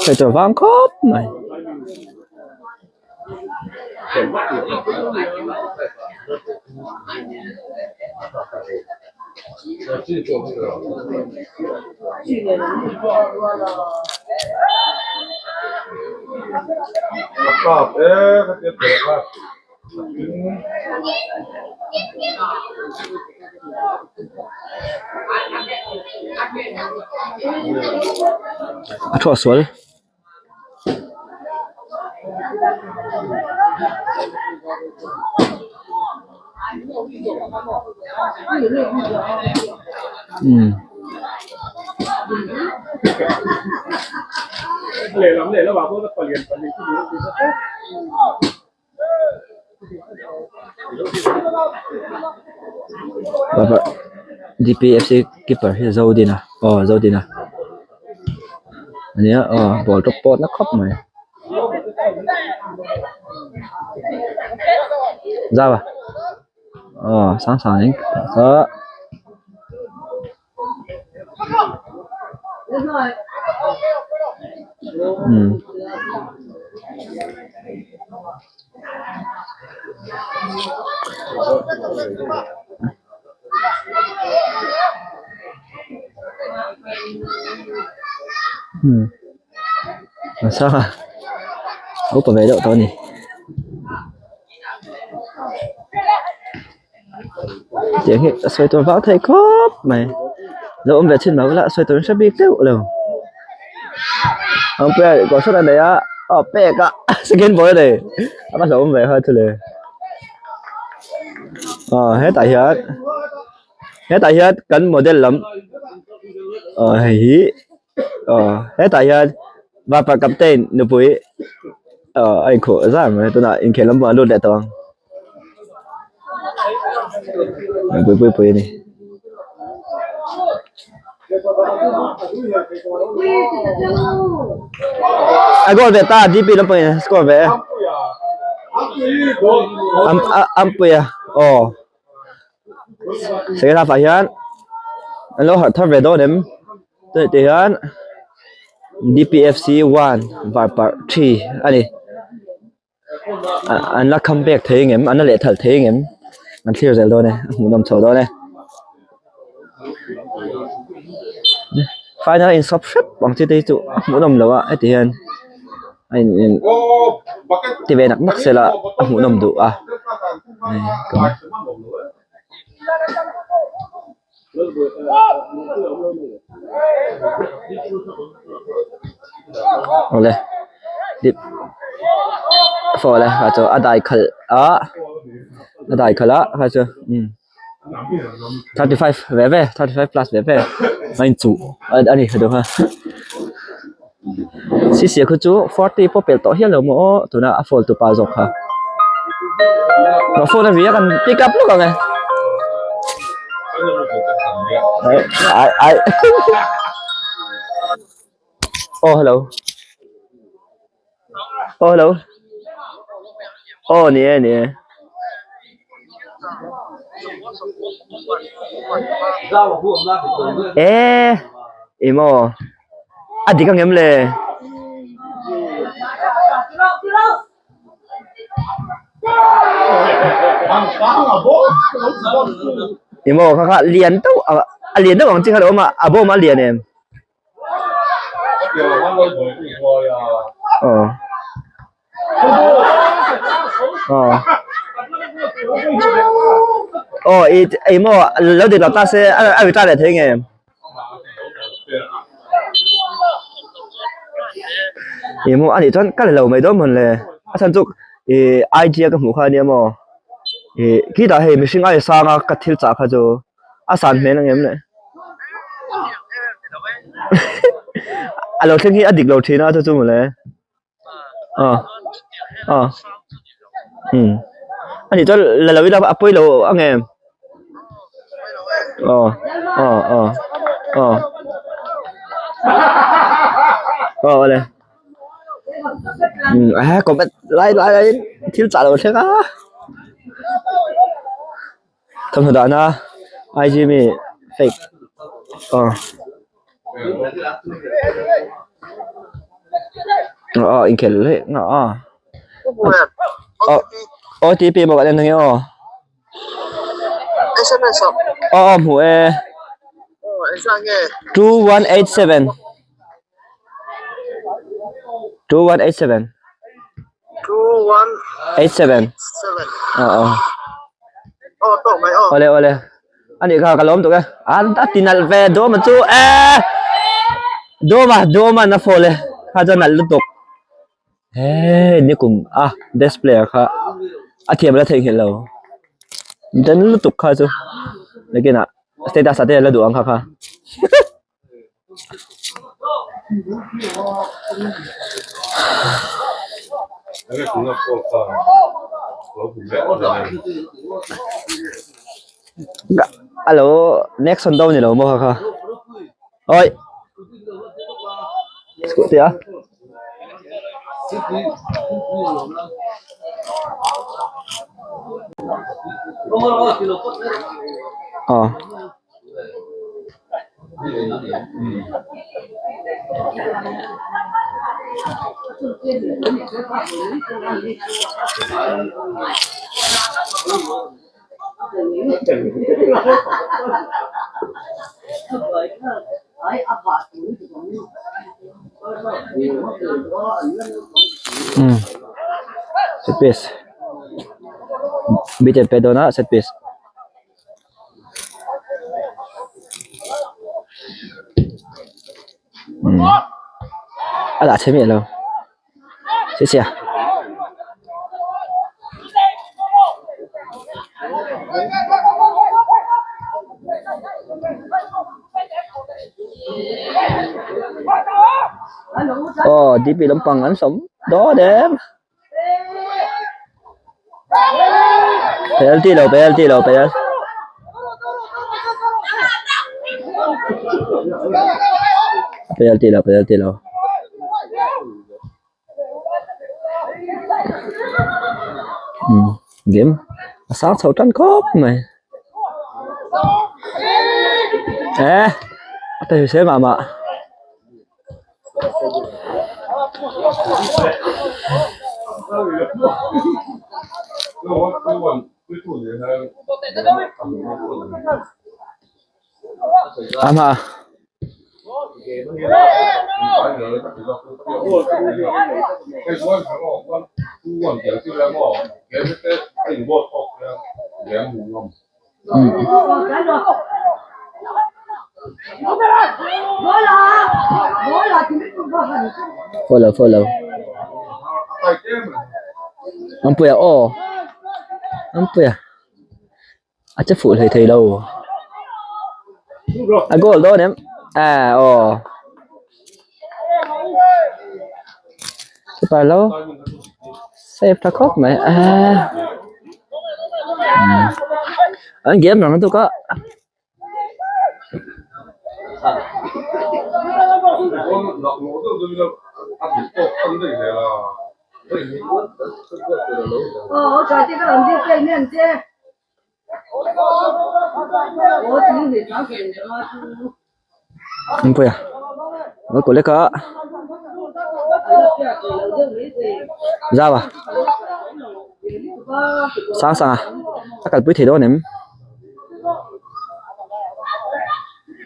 Hei chu vang khawp mai. A thuah sual. Umm. D_P_F_C keeper hi Zodina aw Zodina ania aw ball te pawt na khawp mai zau a aw sang sang in ah. Sanga upa ve deuh tawh a ni. Tiang hi a sawi tur vang thei khawp mai lo awm ve thin mah ula sawi tur an hre bik deuh lo umpire kawr hran a nei a aw pek a second ball a nei a va hlauhawm ve kha chu le aw hetah hian hetah hian kan model lam aw hei hi aw hetah hian vapa captain nupui aw a inkhuh zar mai tunah inkhel lampang a lut leh tawh ang nupui pui pui a ni. A goal ve ta D_P lampang in a score ve e Ampuia aw. Second half ah hian an lo harh thar ve dawn em chuti tih hian D_P_F_C 1 varparh 3 a ni an la come back thei ang em an la leh thalh thei ang em an thlir zel dawn e a hmuhnawm chho dawn e final a insawp hrep ang chi te hi chu a hmuhnawm loh a heti hian a in in ti ve nak nak sela a hmuhnawm duh a. Awle awle kha chu a dai khalh a a dai khalh a kha chu umm 35 ve ve 35 plus ve ve a inchuh a ni kha Sisia khu chu 40 pawh pelh tawh hial lo maw aw tuna a phone tupa zawk kha phone a ri a kan pick up lawk ang e ai ai aw hello aw hello aw ni e ni e. E emaw a dik ang em le? Emaw kha kha lian deuh a lian deuh ang chi kha lo awm a a bawm a lian em? Aw. Aw. Aw i emaw lo dik lo ta se a ri ta leh thei nge? Emaw anih chuan ka la lo mai dawn mawn le a chhan chu ih I_G a ka hmuh kha ania maw ih khitah hei mihring aia sang a ka thil chah kha chu a san hmel ang em le a lo thleng hi a dik lo thin a chu chu mawle aw aw umm anih chuan la lo ila a pawi lo ang em aw aw aw aw aw awle umm a comment lai lai laiin thil chah lo thleng a. Thawmhnaw dahna IG mi fake aw aw inkhelh leh nga a aw OTP maw kan en ange aw aw aw hmuh e 2187 2187 87 aw aw awle awle ani kha ka lawm tuk e an a ti nalh ve dawma chu e dawma dawma na phone e kha chuan nalh lutuk he nikum a best player kha a thiam la theihnghilh lo den lutuk kha chu nakinah status ah te la duh ang kha kha. Alo next on dawn ni lo maw kha kha oi scooty a aw. Umm set piece biten pet dawn a set piece. Umm a lah chhe miah lo chhe chhia. Aw D P lampang an sawm dawn em. Penalty lo penalty lo penalty penalty lo penalty lo umm game a sang chho tan khawp mai eh a ta hrisel mah mah. Ama Follow follow Ampuia aw Ampuia a che fuh hlei thei lo a goal dawn em ah aw keeper lo save tha khawp mai ah an game rang lutuk a. Puia lo kawh lek a zau a sang sang a a kalpui thei dawn em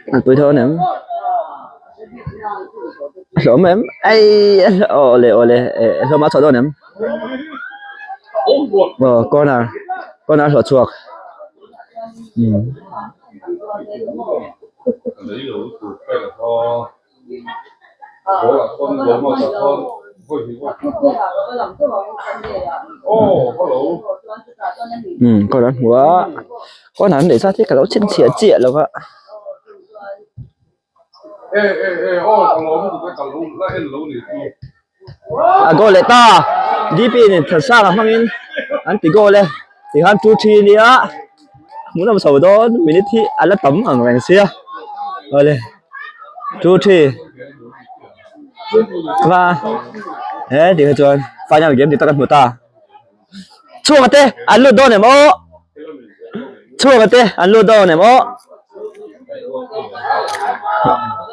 a kalpui dawn em a hlawm em aii awle awle hlawm a chhuah dawn em aw corner corner hlawh chhuak umm. Umm corner an hmu a corner an neih zat hi ka lo chhinchhiah chiah lo va. A goal leh ta D_P in Thansanga hmangin an ti goal e tikhan 2-3 ania hmuhnawm chho dawn minute hi a la tam ang reng sia awle 2-3 va he tikha chuan final game dik tak an hmu ta chhuak te an lut dawn em aw chhuak te an lut dawn em aw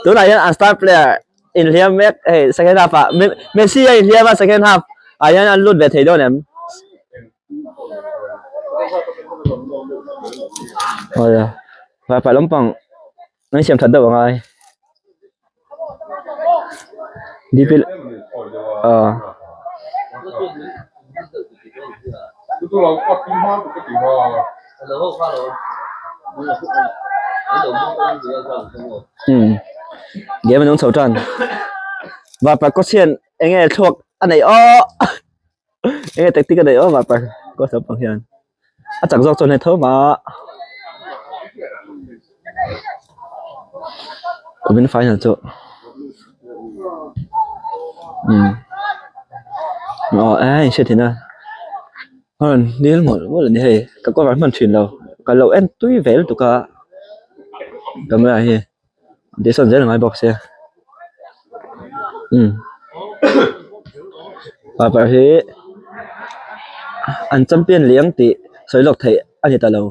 tunah hian an star player inhliam mek hei second half ah Messi a inhliam a second half ah hian an lut ve thei dawn em awle vaipa lampang an siam that deuh angai D_P ah. Umm game a nung chho tan vapa coach hian eng nge thluak a neih aw eng nge tactic a neih aw vapa coach lampang hian a chak zawk chuan hei tho mah kumin final chu umm aw eh in hriat theih na. A rawn nil mawlh mawlh a ni hei ka cover hman thin lo ka lo en tui ve lutuk a camera hi tihsawn zel a ngai bawk sia umm paper hi an champion leh ang tih sawi lawk theih a ni ta lo.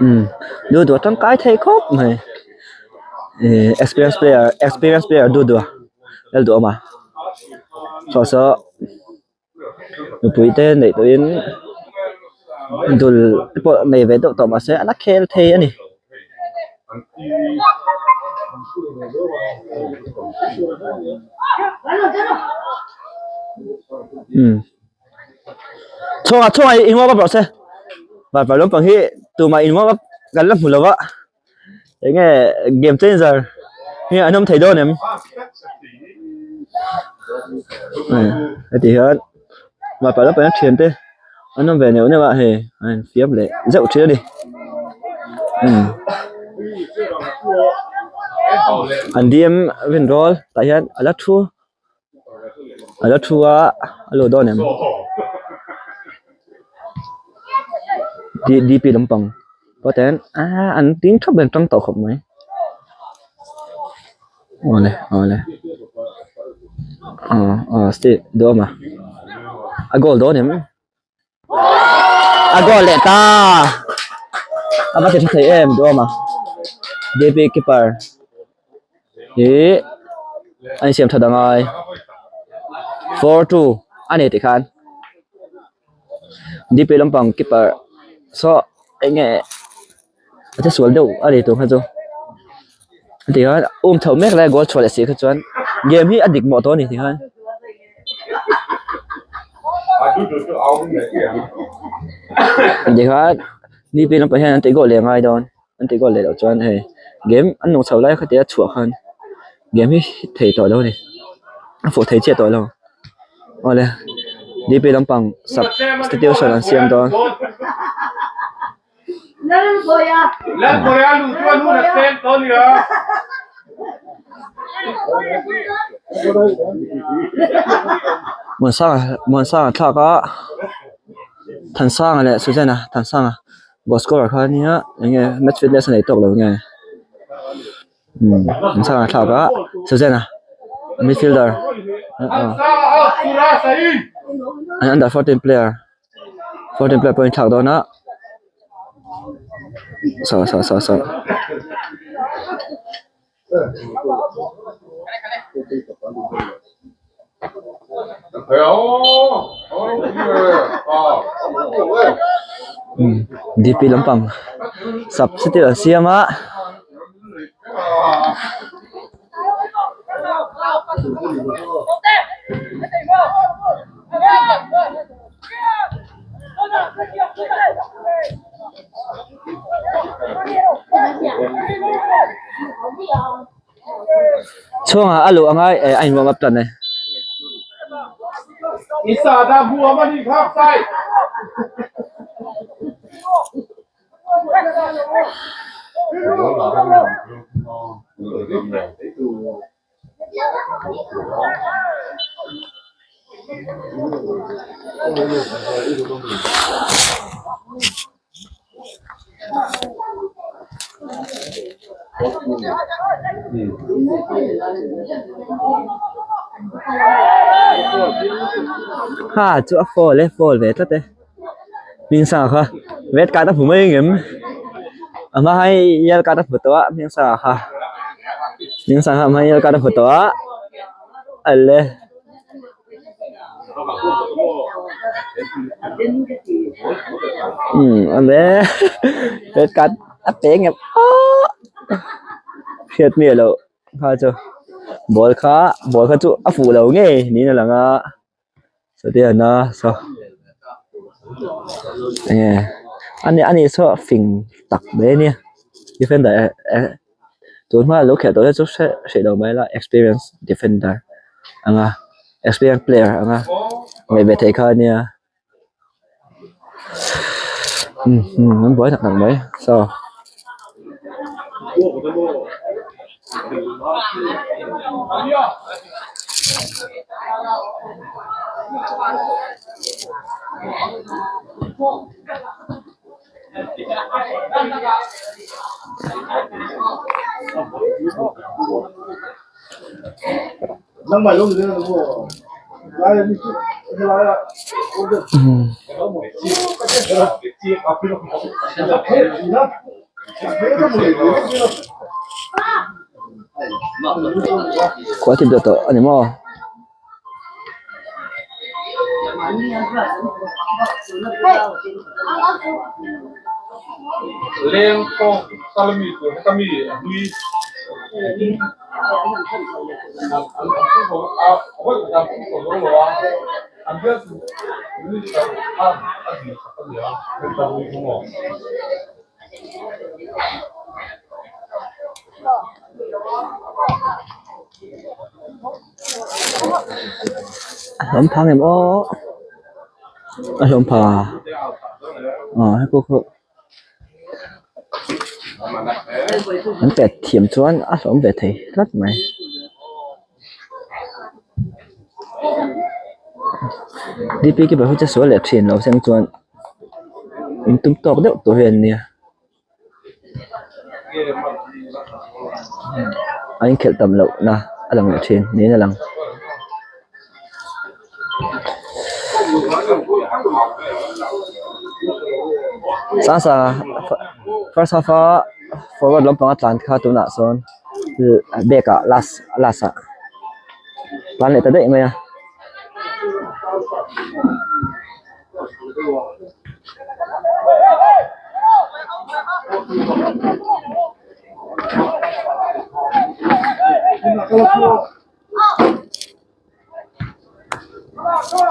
Umm duh duh a tangkai thei khawp mai ihh experience player experience player duh duh a lal duh awm a saw saw mipui te neih tawh in dul te pawh nei ve deuh tawh mahse a la khel thei a ni. Umm chhungah chhungah in warm up rawh se varparh lampang hi tumah in warm up kan la hmu lo a enge game changer hi an awm thei dawn em heti hian varparh lampang hian thiante an awm ve neuh neuh a hei an infiam leh zeuh thin a ni umm an dm rinrawl tah hian a la thu. A la thu a a lo dawn em D P lampang pawh ten aaa an ding thap an tang tawh khawp mai awle awle aw aw step duam a a goal dawn em. A goal leh ta a va ti tha thei em duhawm a D_P keeper hi a insiam that angai 4-2 a ni tikhan D_P lampang keeper saw eng nge a che sual deuh a ni tur kha chu tikhan um chho mek lai a goal chhuah leh si kha chuan game hi a dik mawh tawh a ni tikhan. Tikhan ni piah lampang hian an tih goal leh a ngai dawn an tih goal leh loh chuan hei game an nung chho lai kha tia chhuah khan game hi thei tawh lo a ni a fuh thei chiah tawh lo. Awle D_P lampang substitution an siam dawn. Muansanga Muansanga thlak a Thansanga leh Suzanne a Thansanga goal scorer kha ania eng nge match fitness a nei tawk lo nge umm Thansanga thlak a Suzanne a midfielder an under 14 player. 14 player pawh a inthlak dawn a saw saw saw saw umm D_P lampang substitute an siam a. Chhungah a luh angai eh a in warm up tan e. Ha chu a foul e foul ve tlat e Hmingsanga kha red card a hmu mai ang em a hma hi yellow card a hmu tawh a Hmingsanga kha Hmingsanga kha a hma hi yellow card a hmu tawh a ale. Umm ale red card a pe ngem aaa hriat miah loh kha chu ball kha ball kha chu a fuh lo ngei niin a lang a. Sawtian a saw enge ani ani saw fing tak mai ania defender eh eh tun hma lo khelh tawh te chu hre hreh lo mai la experience defender anga experience player anga ngaih ve theih kha ania umm an buai tak tak mai saw. Khua thim deuh tawh a ni maw? A hlawm phang em aw a hlawm pha aw he pawh khu an pet thiam chuan a hlawm ve thei tlat mai. D_p keeper hi chu sual leh thin lo seng chuan in tum tawk deuh tur hi an nia. A inkhelh tam loh na a lang leh thin niin a lang. Sasa first half a forward lampang a tlan kha tunah sawn back ah last last ah tlan leh ta daih mai a.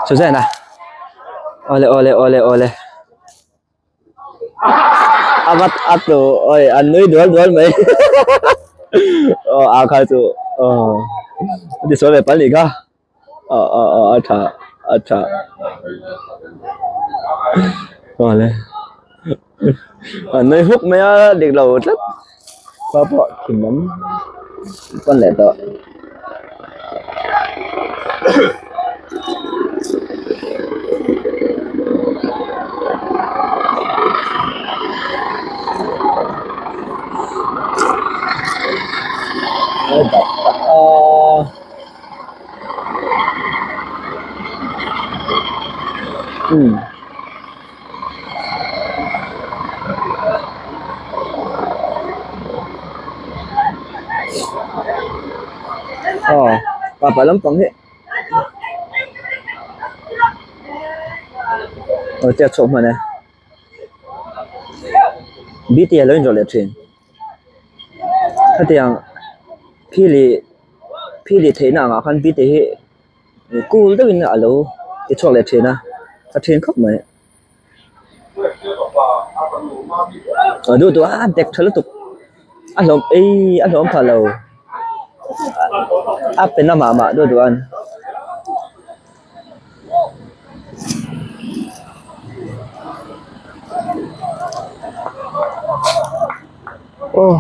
Suzanne awle awle awle awle a vat a tlu oi an nui dual dual mai aw a kha chu aw a ti sual ve pal nih kha. Aw aw aw a tha a tha awle an nui huk mai a dik lo tlat khua pawh thim lam pan leh tawh. Umm. Aw papa lampang hi aw tia chhuak hman e bt a lo inrawlh leh thin hetiang phili phili theihna angah khan bt hi cool deuhin a lo ti chhuak leh thin a a thin khawp mai a duh duh a dek tha lutuk a hlawm ei a hlawm pha lo a pe na mah mah duh duh a ni. Aw.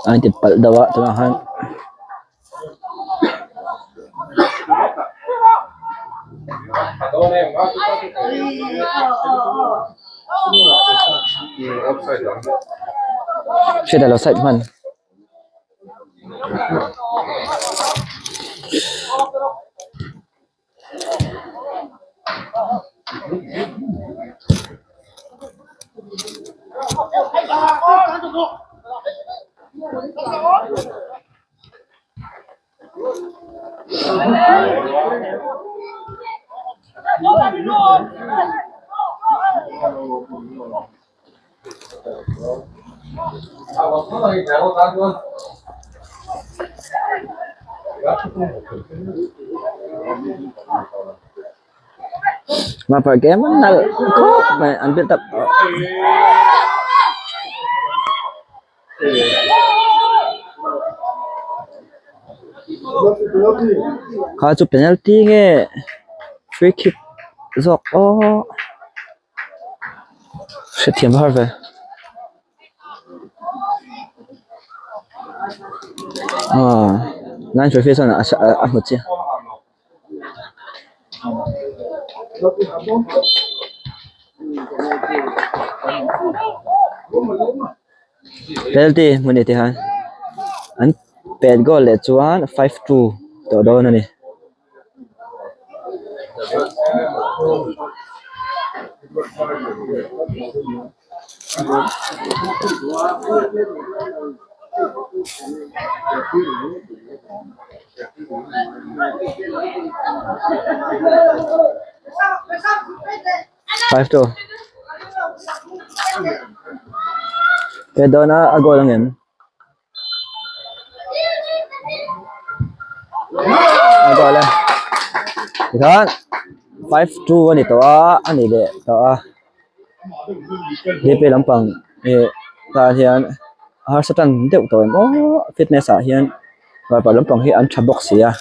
A inti palh deuh a tunah khan. Hriat alo side hman. Mapar game an nalh khawp mai an build up kha chu penalty nge free kick zawk aw. Hrethiam har ve. Aw line referee chuan a a hmu chiang. Penalty hmun ni tihian an pet goal leh chuan 5-2 tawh dawn a ni. 5-2 Pet dawn a a goal ang em? A goal e tikhan 5-2 a ni tawh a a ni leh tawh a hliappui lampang ih tah hian a harsa tan deuh tawh em aw fitness ah hian varparh lampang hi an tha bawk si a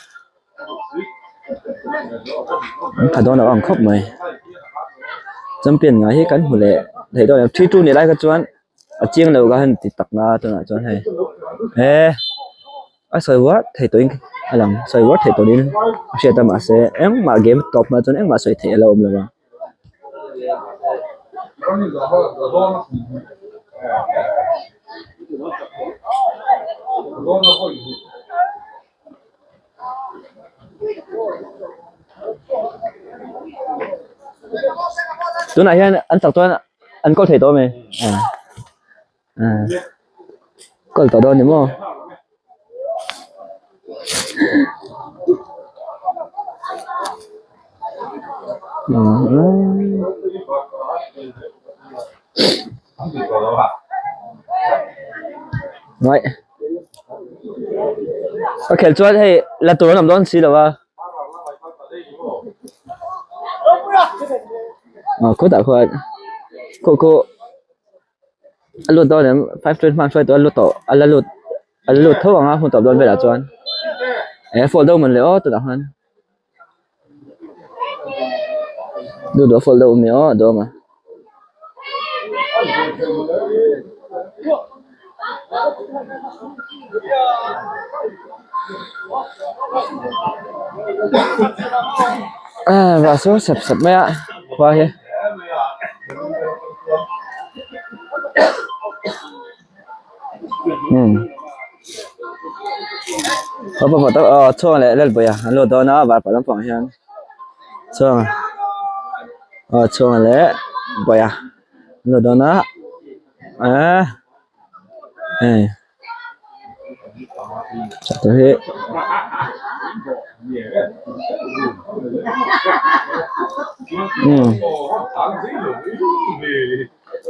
an tha dawn lo ang khawp mai champion ngai hi kan hmu leh theih dawn em 3-2 ni lai kha chuan. A chiang lo ka han ti tak na tunah chuan hei he a sawi uar thei tawhin a lang sawi uar thei tawhin a hriat a mahse engmah game tawp hma chuan engmah sawi theih a lo awm lo a. Tunah hian an chak chuan an kawl thei tawh a mi kawl tawh dawn ni maw. Ka khelh chuan hei la tur an awm dawn si lo a. Aw khawtah khuan khaw khaw a lut dawn em 5 20 hman hruai tawh a lut tawh a la lut a la lut tho ang a hun tawp dawn velah chuan eh fall deuh mawn le aw tunah khan duh duh a fall deuh awm e aw a dawm a. Vah sawn sep sep mai a khua hi. Aw chhuang leh Lalbawiha an lut dawn a varparh lampang ah hian chhuang aw chhuang leh Bawiha an lut dawn a eee hei. Umm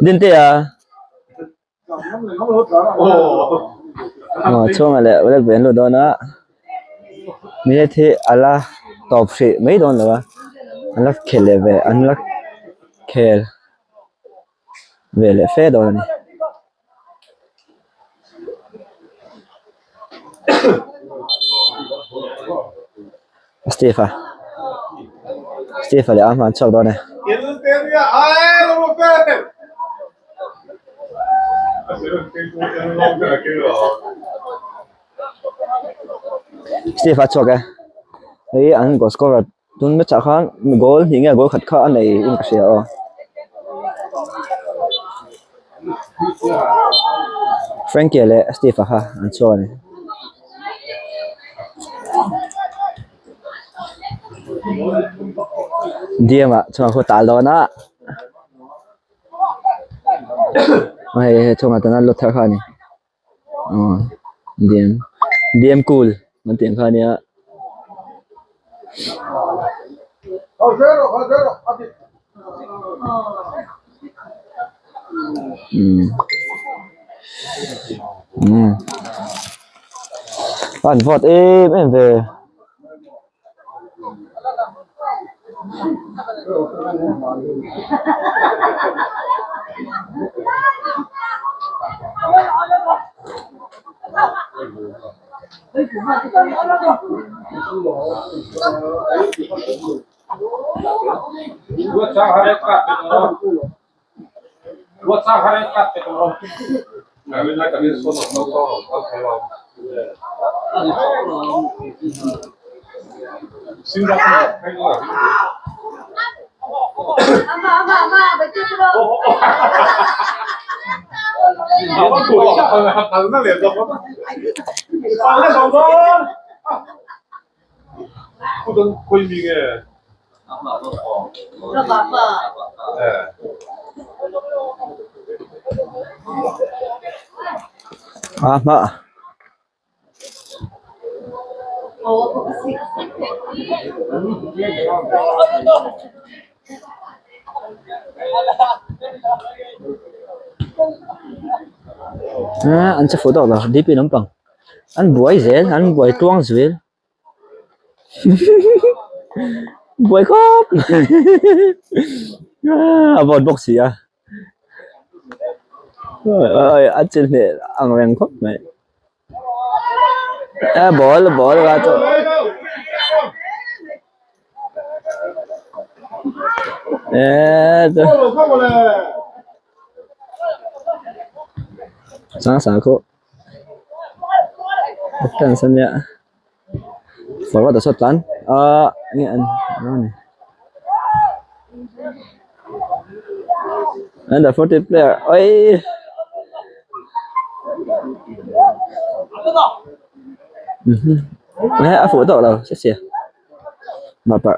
Dintea aw chhungah leh black band lut dawn a minute hi a la tawp hrih mai dawn lo a an la khel leh ve an la khel ve leh fe dawn a ni. Steve a Steve a leh a hman chhuak dawn e. Steve a chhuak e hei an goal scorer tun match ah khan goal hnih nge goal khat kha a nei in ka hria aw. Frankie leh Steve a kha an chhuak a ni. Diam ah chuan khu tal dawn a hei hei chungah tuna lut thar kha a ni aw diam diam cool an tih ang kha a nia. Umm an vawt em em ve. A hma an che fuh tawk lo D P lampang an buai zel an buai tluang zel. Buai khawp a vawt bawk si a a chin hneh ang reng khawp mai a ball ball a chu sang sang khaw fans a nia forward a sawt tlan ahh enge an a ni under 14 player oi a fuh tawh lo se sia mapar.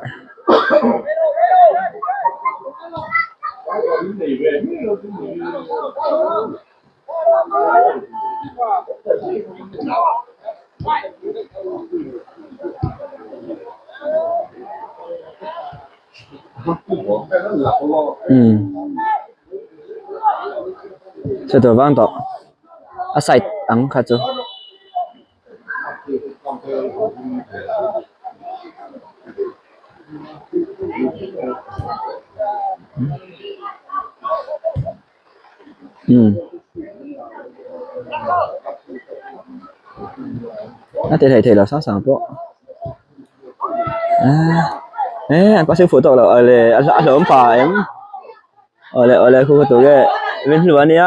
Chhuat vang tawh a side ang kha chu. Umm a ti thei thei lo sang sang pawh ah eh an pasing fuh tawk lo awle a hlawm pah em awle awle khu khaw tur nge min hlu ania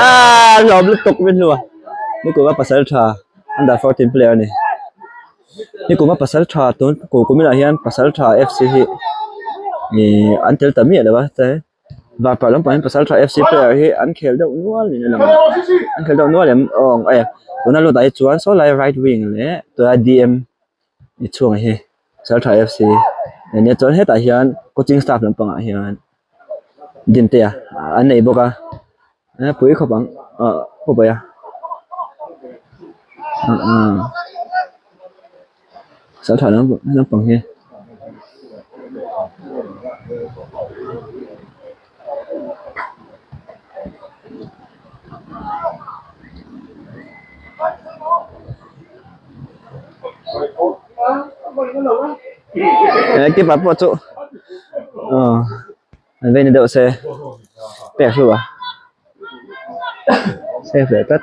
ah hlawm lutuk min hlu a nikuma pasal tha under 14 player a ni nikuma pasal tha tun kum kuminah hian pasal tha F C hi ih an tel ta miah lo a te. Varparh lampang hian Pasaltha F C player hi an khel deuh nual niin a lang a an khel deuh nual em aw e tuna lut ah hi chuan saw lai right wing leh tuna D M ni chhungah hi Pasaltha F C ania chuan hetah hian coaching staff lampangah hian Dintea an nei bawk a a pui khawp ang ah khawp mai a. Saltha lampang hi. Keeper pawh chu aw an vei na deuh se pek hlu a save leh tlat.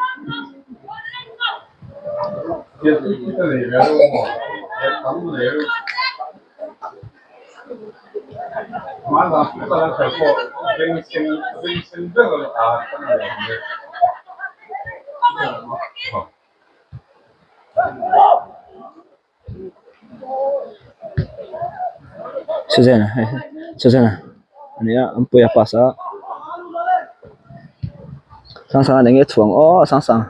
Suzanne Suzanne a nia an pui a pass a Sangsanga eng nge a chhuang aw Sangsang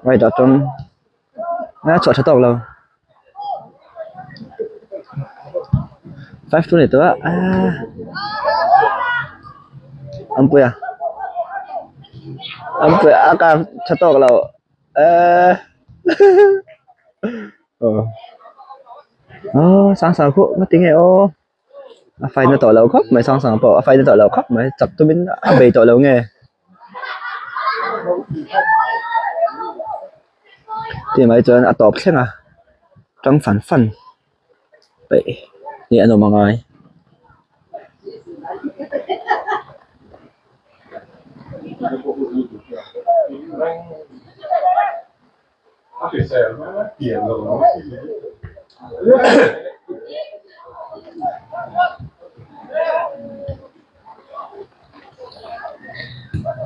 right ah chuan a chhuah tha tawk lo 5 2 a ni tawh a aaa an pui a an pui a kar tha tawk lo eee aw aw Sangsang khu nga tinge aw a fight na tawh lo khawp mai Sangsang pawh a fight na tawh lo khawp mai chak tumin a bei tawh lo nge. Tih mai chuan a tawp thleng a tang fan fan peih hi an awm angai.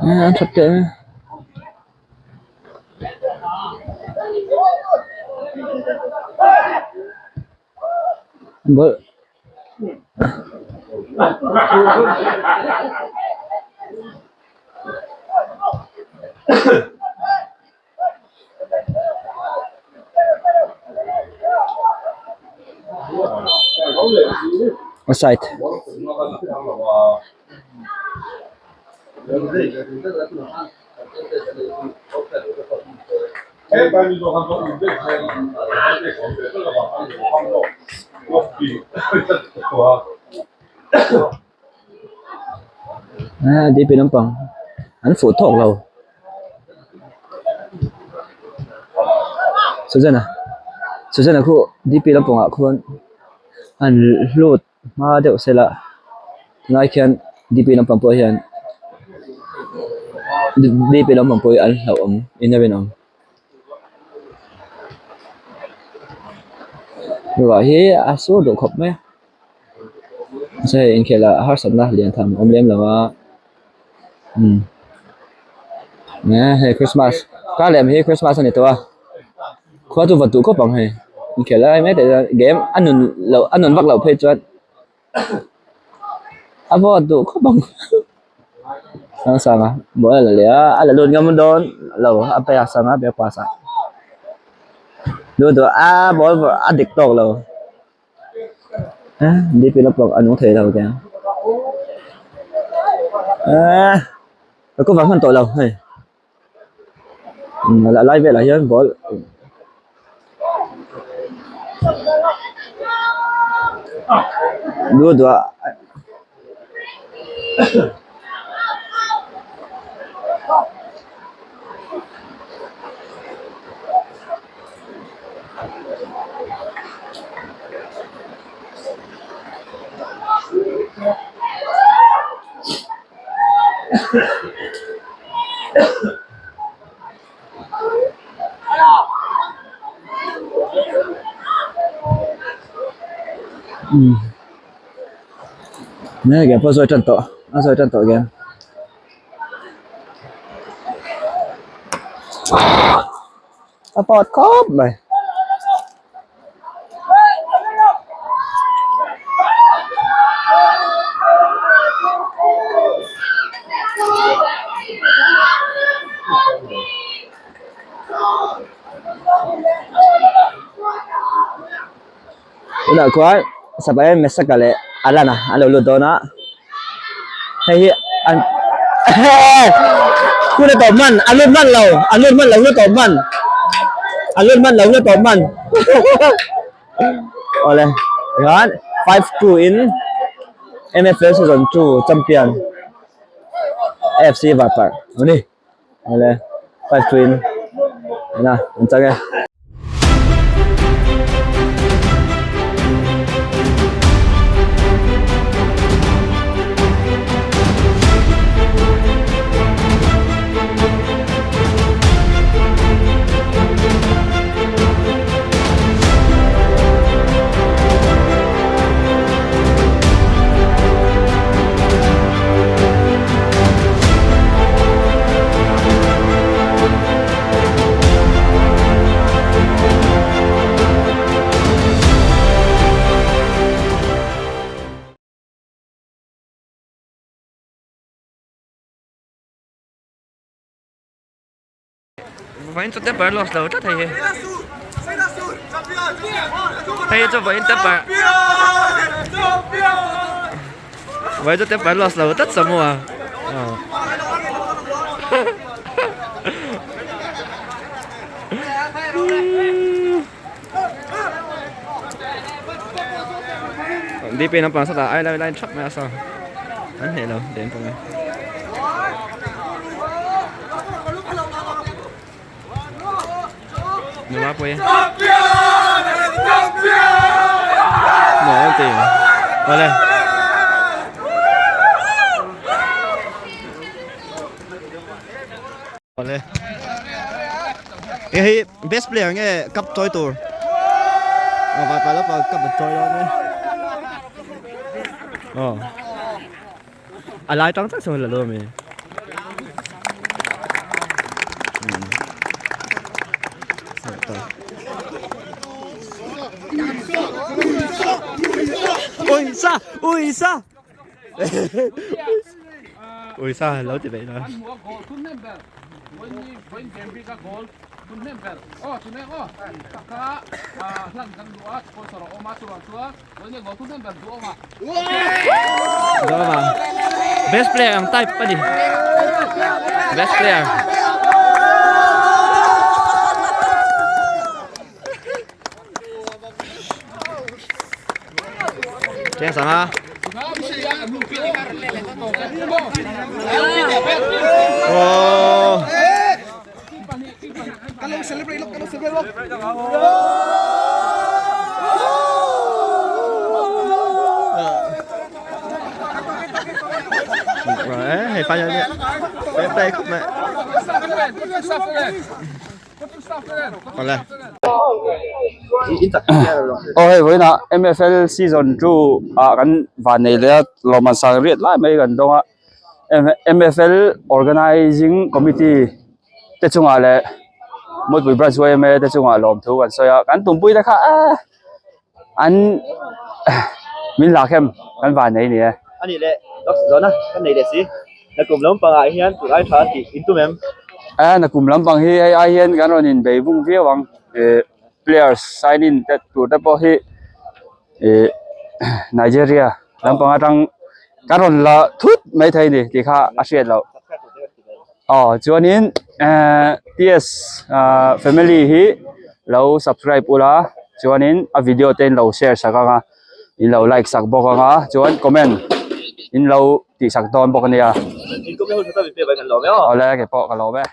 An that teh a. Offside. DP lampang an fuh tawk lo Suzanne a Suzanne a khu DP lampang ah khuan an lut hma deuh sela tunlai khian DP lampang pawh hian DP lampang pawh hi an hlauhawm in a rinawm ruah hi a sur duh khawp mai a. Mahse hei inkhel ah harsatna lian tham a awm lem lo a umm hei christmas kar leh hi christmas a ni tawh a khua chu va duh khawp ang hei inkhel lai mek ah hian game a nun loh a nun vak loh phei chuan a vawt duh khawp ang sang a ball a la leh a a la lut ngam dawn lo a pass ang a back pass ah duh duh a ball a dik tawk lo. DP lampang a nung thei lo te eee ka cover hman tawh lo hei a lai velah hian ball duh duh a. Nge game pawh a zawi tan tawh a zawi tan tawh game. A pawt khawp mai. Tunah khuan Sapae Mesaka leh Alana an lo lut dawn a hei hi an hun a tawp hman a lut hman lo a lut hman lo hun a tawp hman a lut hman lo hun a tawp hman. Awle tikhan 5-2 in MFL season 2 champion AFC Varparh ani awle 5-2 in ena an chang e. Vawiin chu temper loss lo tlat hei hi. Hei chu vawiin temper Vawiin chu temper loss lo tlat Samu a. DP lampang sawtah ai lai line thap mai a saw an hneh lo den pawh mai. Nula pawh hi nuam an ti awle. Awle. Hei hi best player nge cup chawi tur aw vai pai lawpa cup an chawi dawn e aw a lai tang tak chuan la lo ami ui sa ui sa Ui sa lo ti vậy rồi. Đó mà. Best player ang type pa di. Best player. Chiang sang a. Oh. Rồi, hei pha cho Play play khúc mẹ. Aw hei vawiinah MFL season 2 ah kan van nei leh a lawmman sang riat lai mai kan dawng a MFL organizing committee te chungah leh Mawlpui branch yma te chungah lawmthu kan sawi a kan tumpui te kha eee an min lak hem kan van nei a ni e. A nih leh Docs zawhna kan nei leh si. Nakum lampangah hian tun ai tha tih in tum em? A nakum lampang hi hei ai hian kan rawn inbei vung viau ang. Ih players sign in te tur te pawh hi ih Nigeria lampang atang kan rawn la thut mai thei a ni tih kha a hriat loh. Aw chuanin ehh TS ah family hi lo subscribe ula chuanin a video te in lo share sak ang a. In lo like sak bawk ang a chuan comment in lo tih sak dawn bawk a nia. Awle keipawh ka lawm e.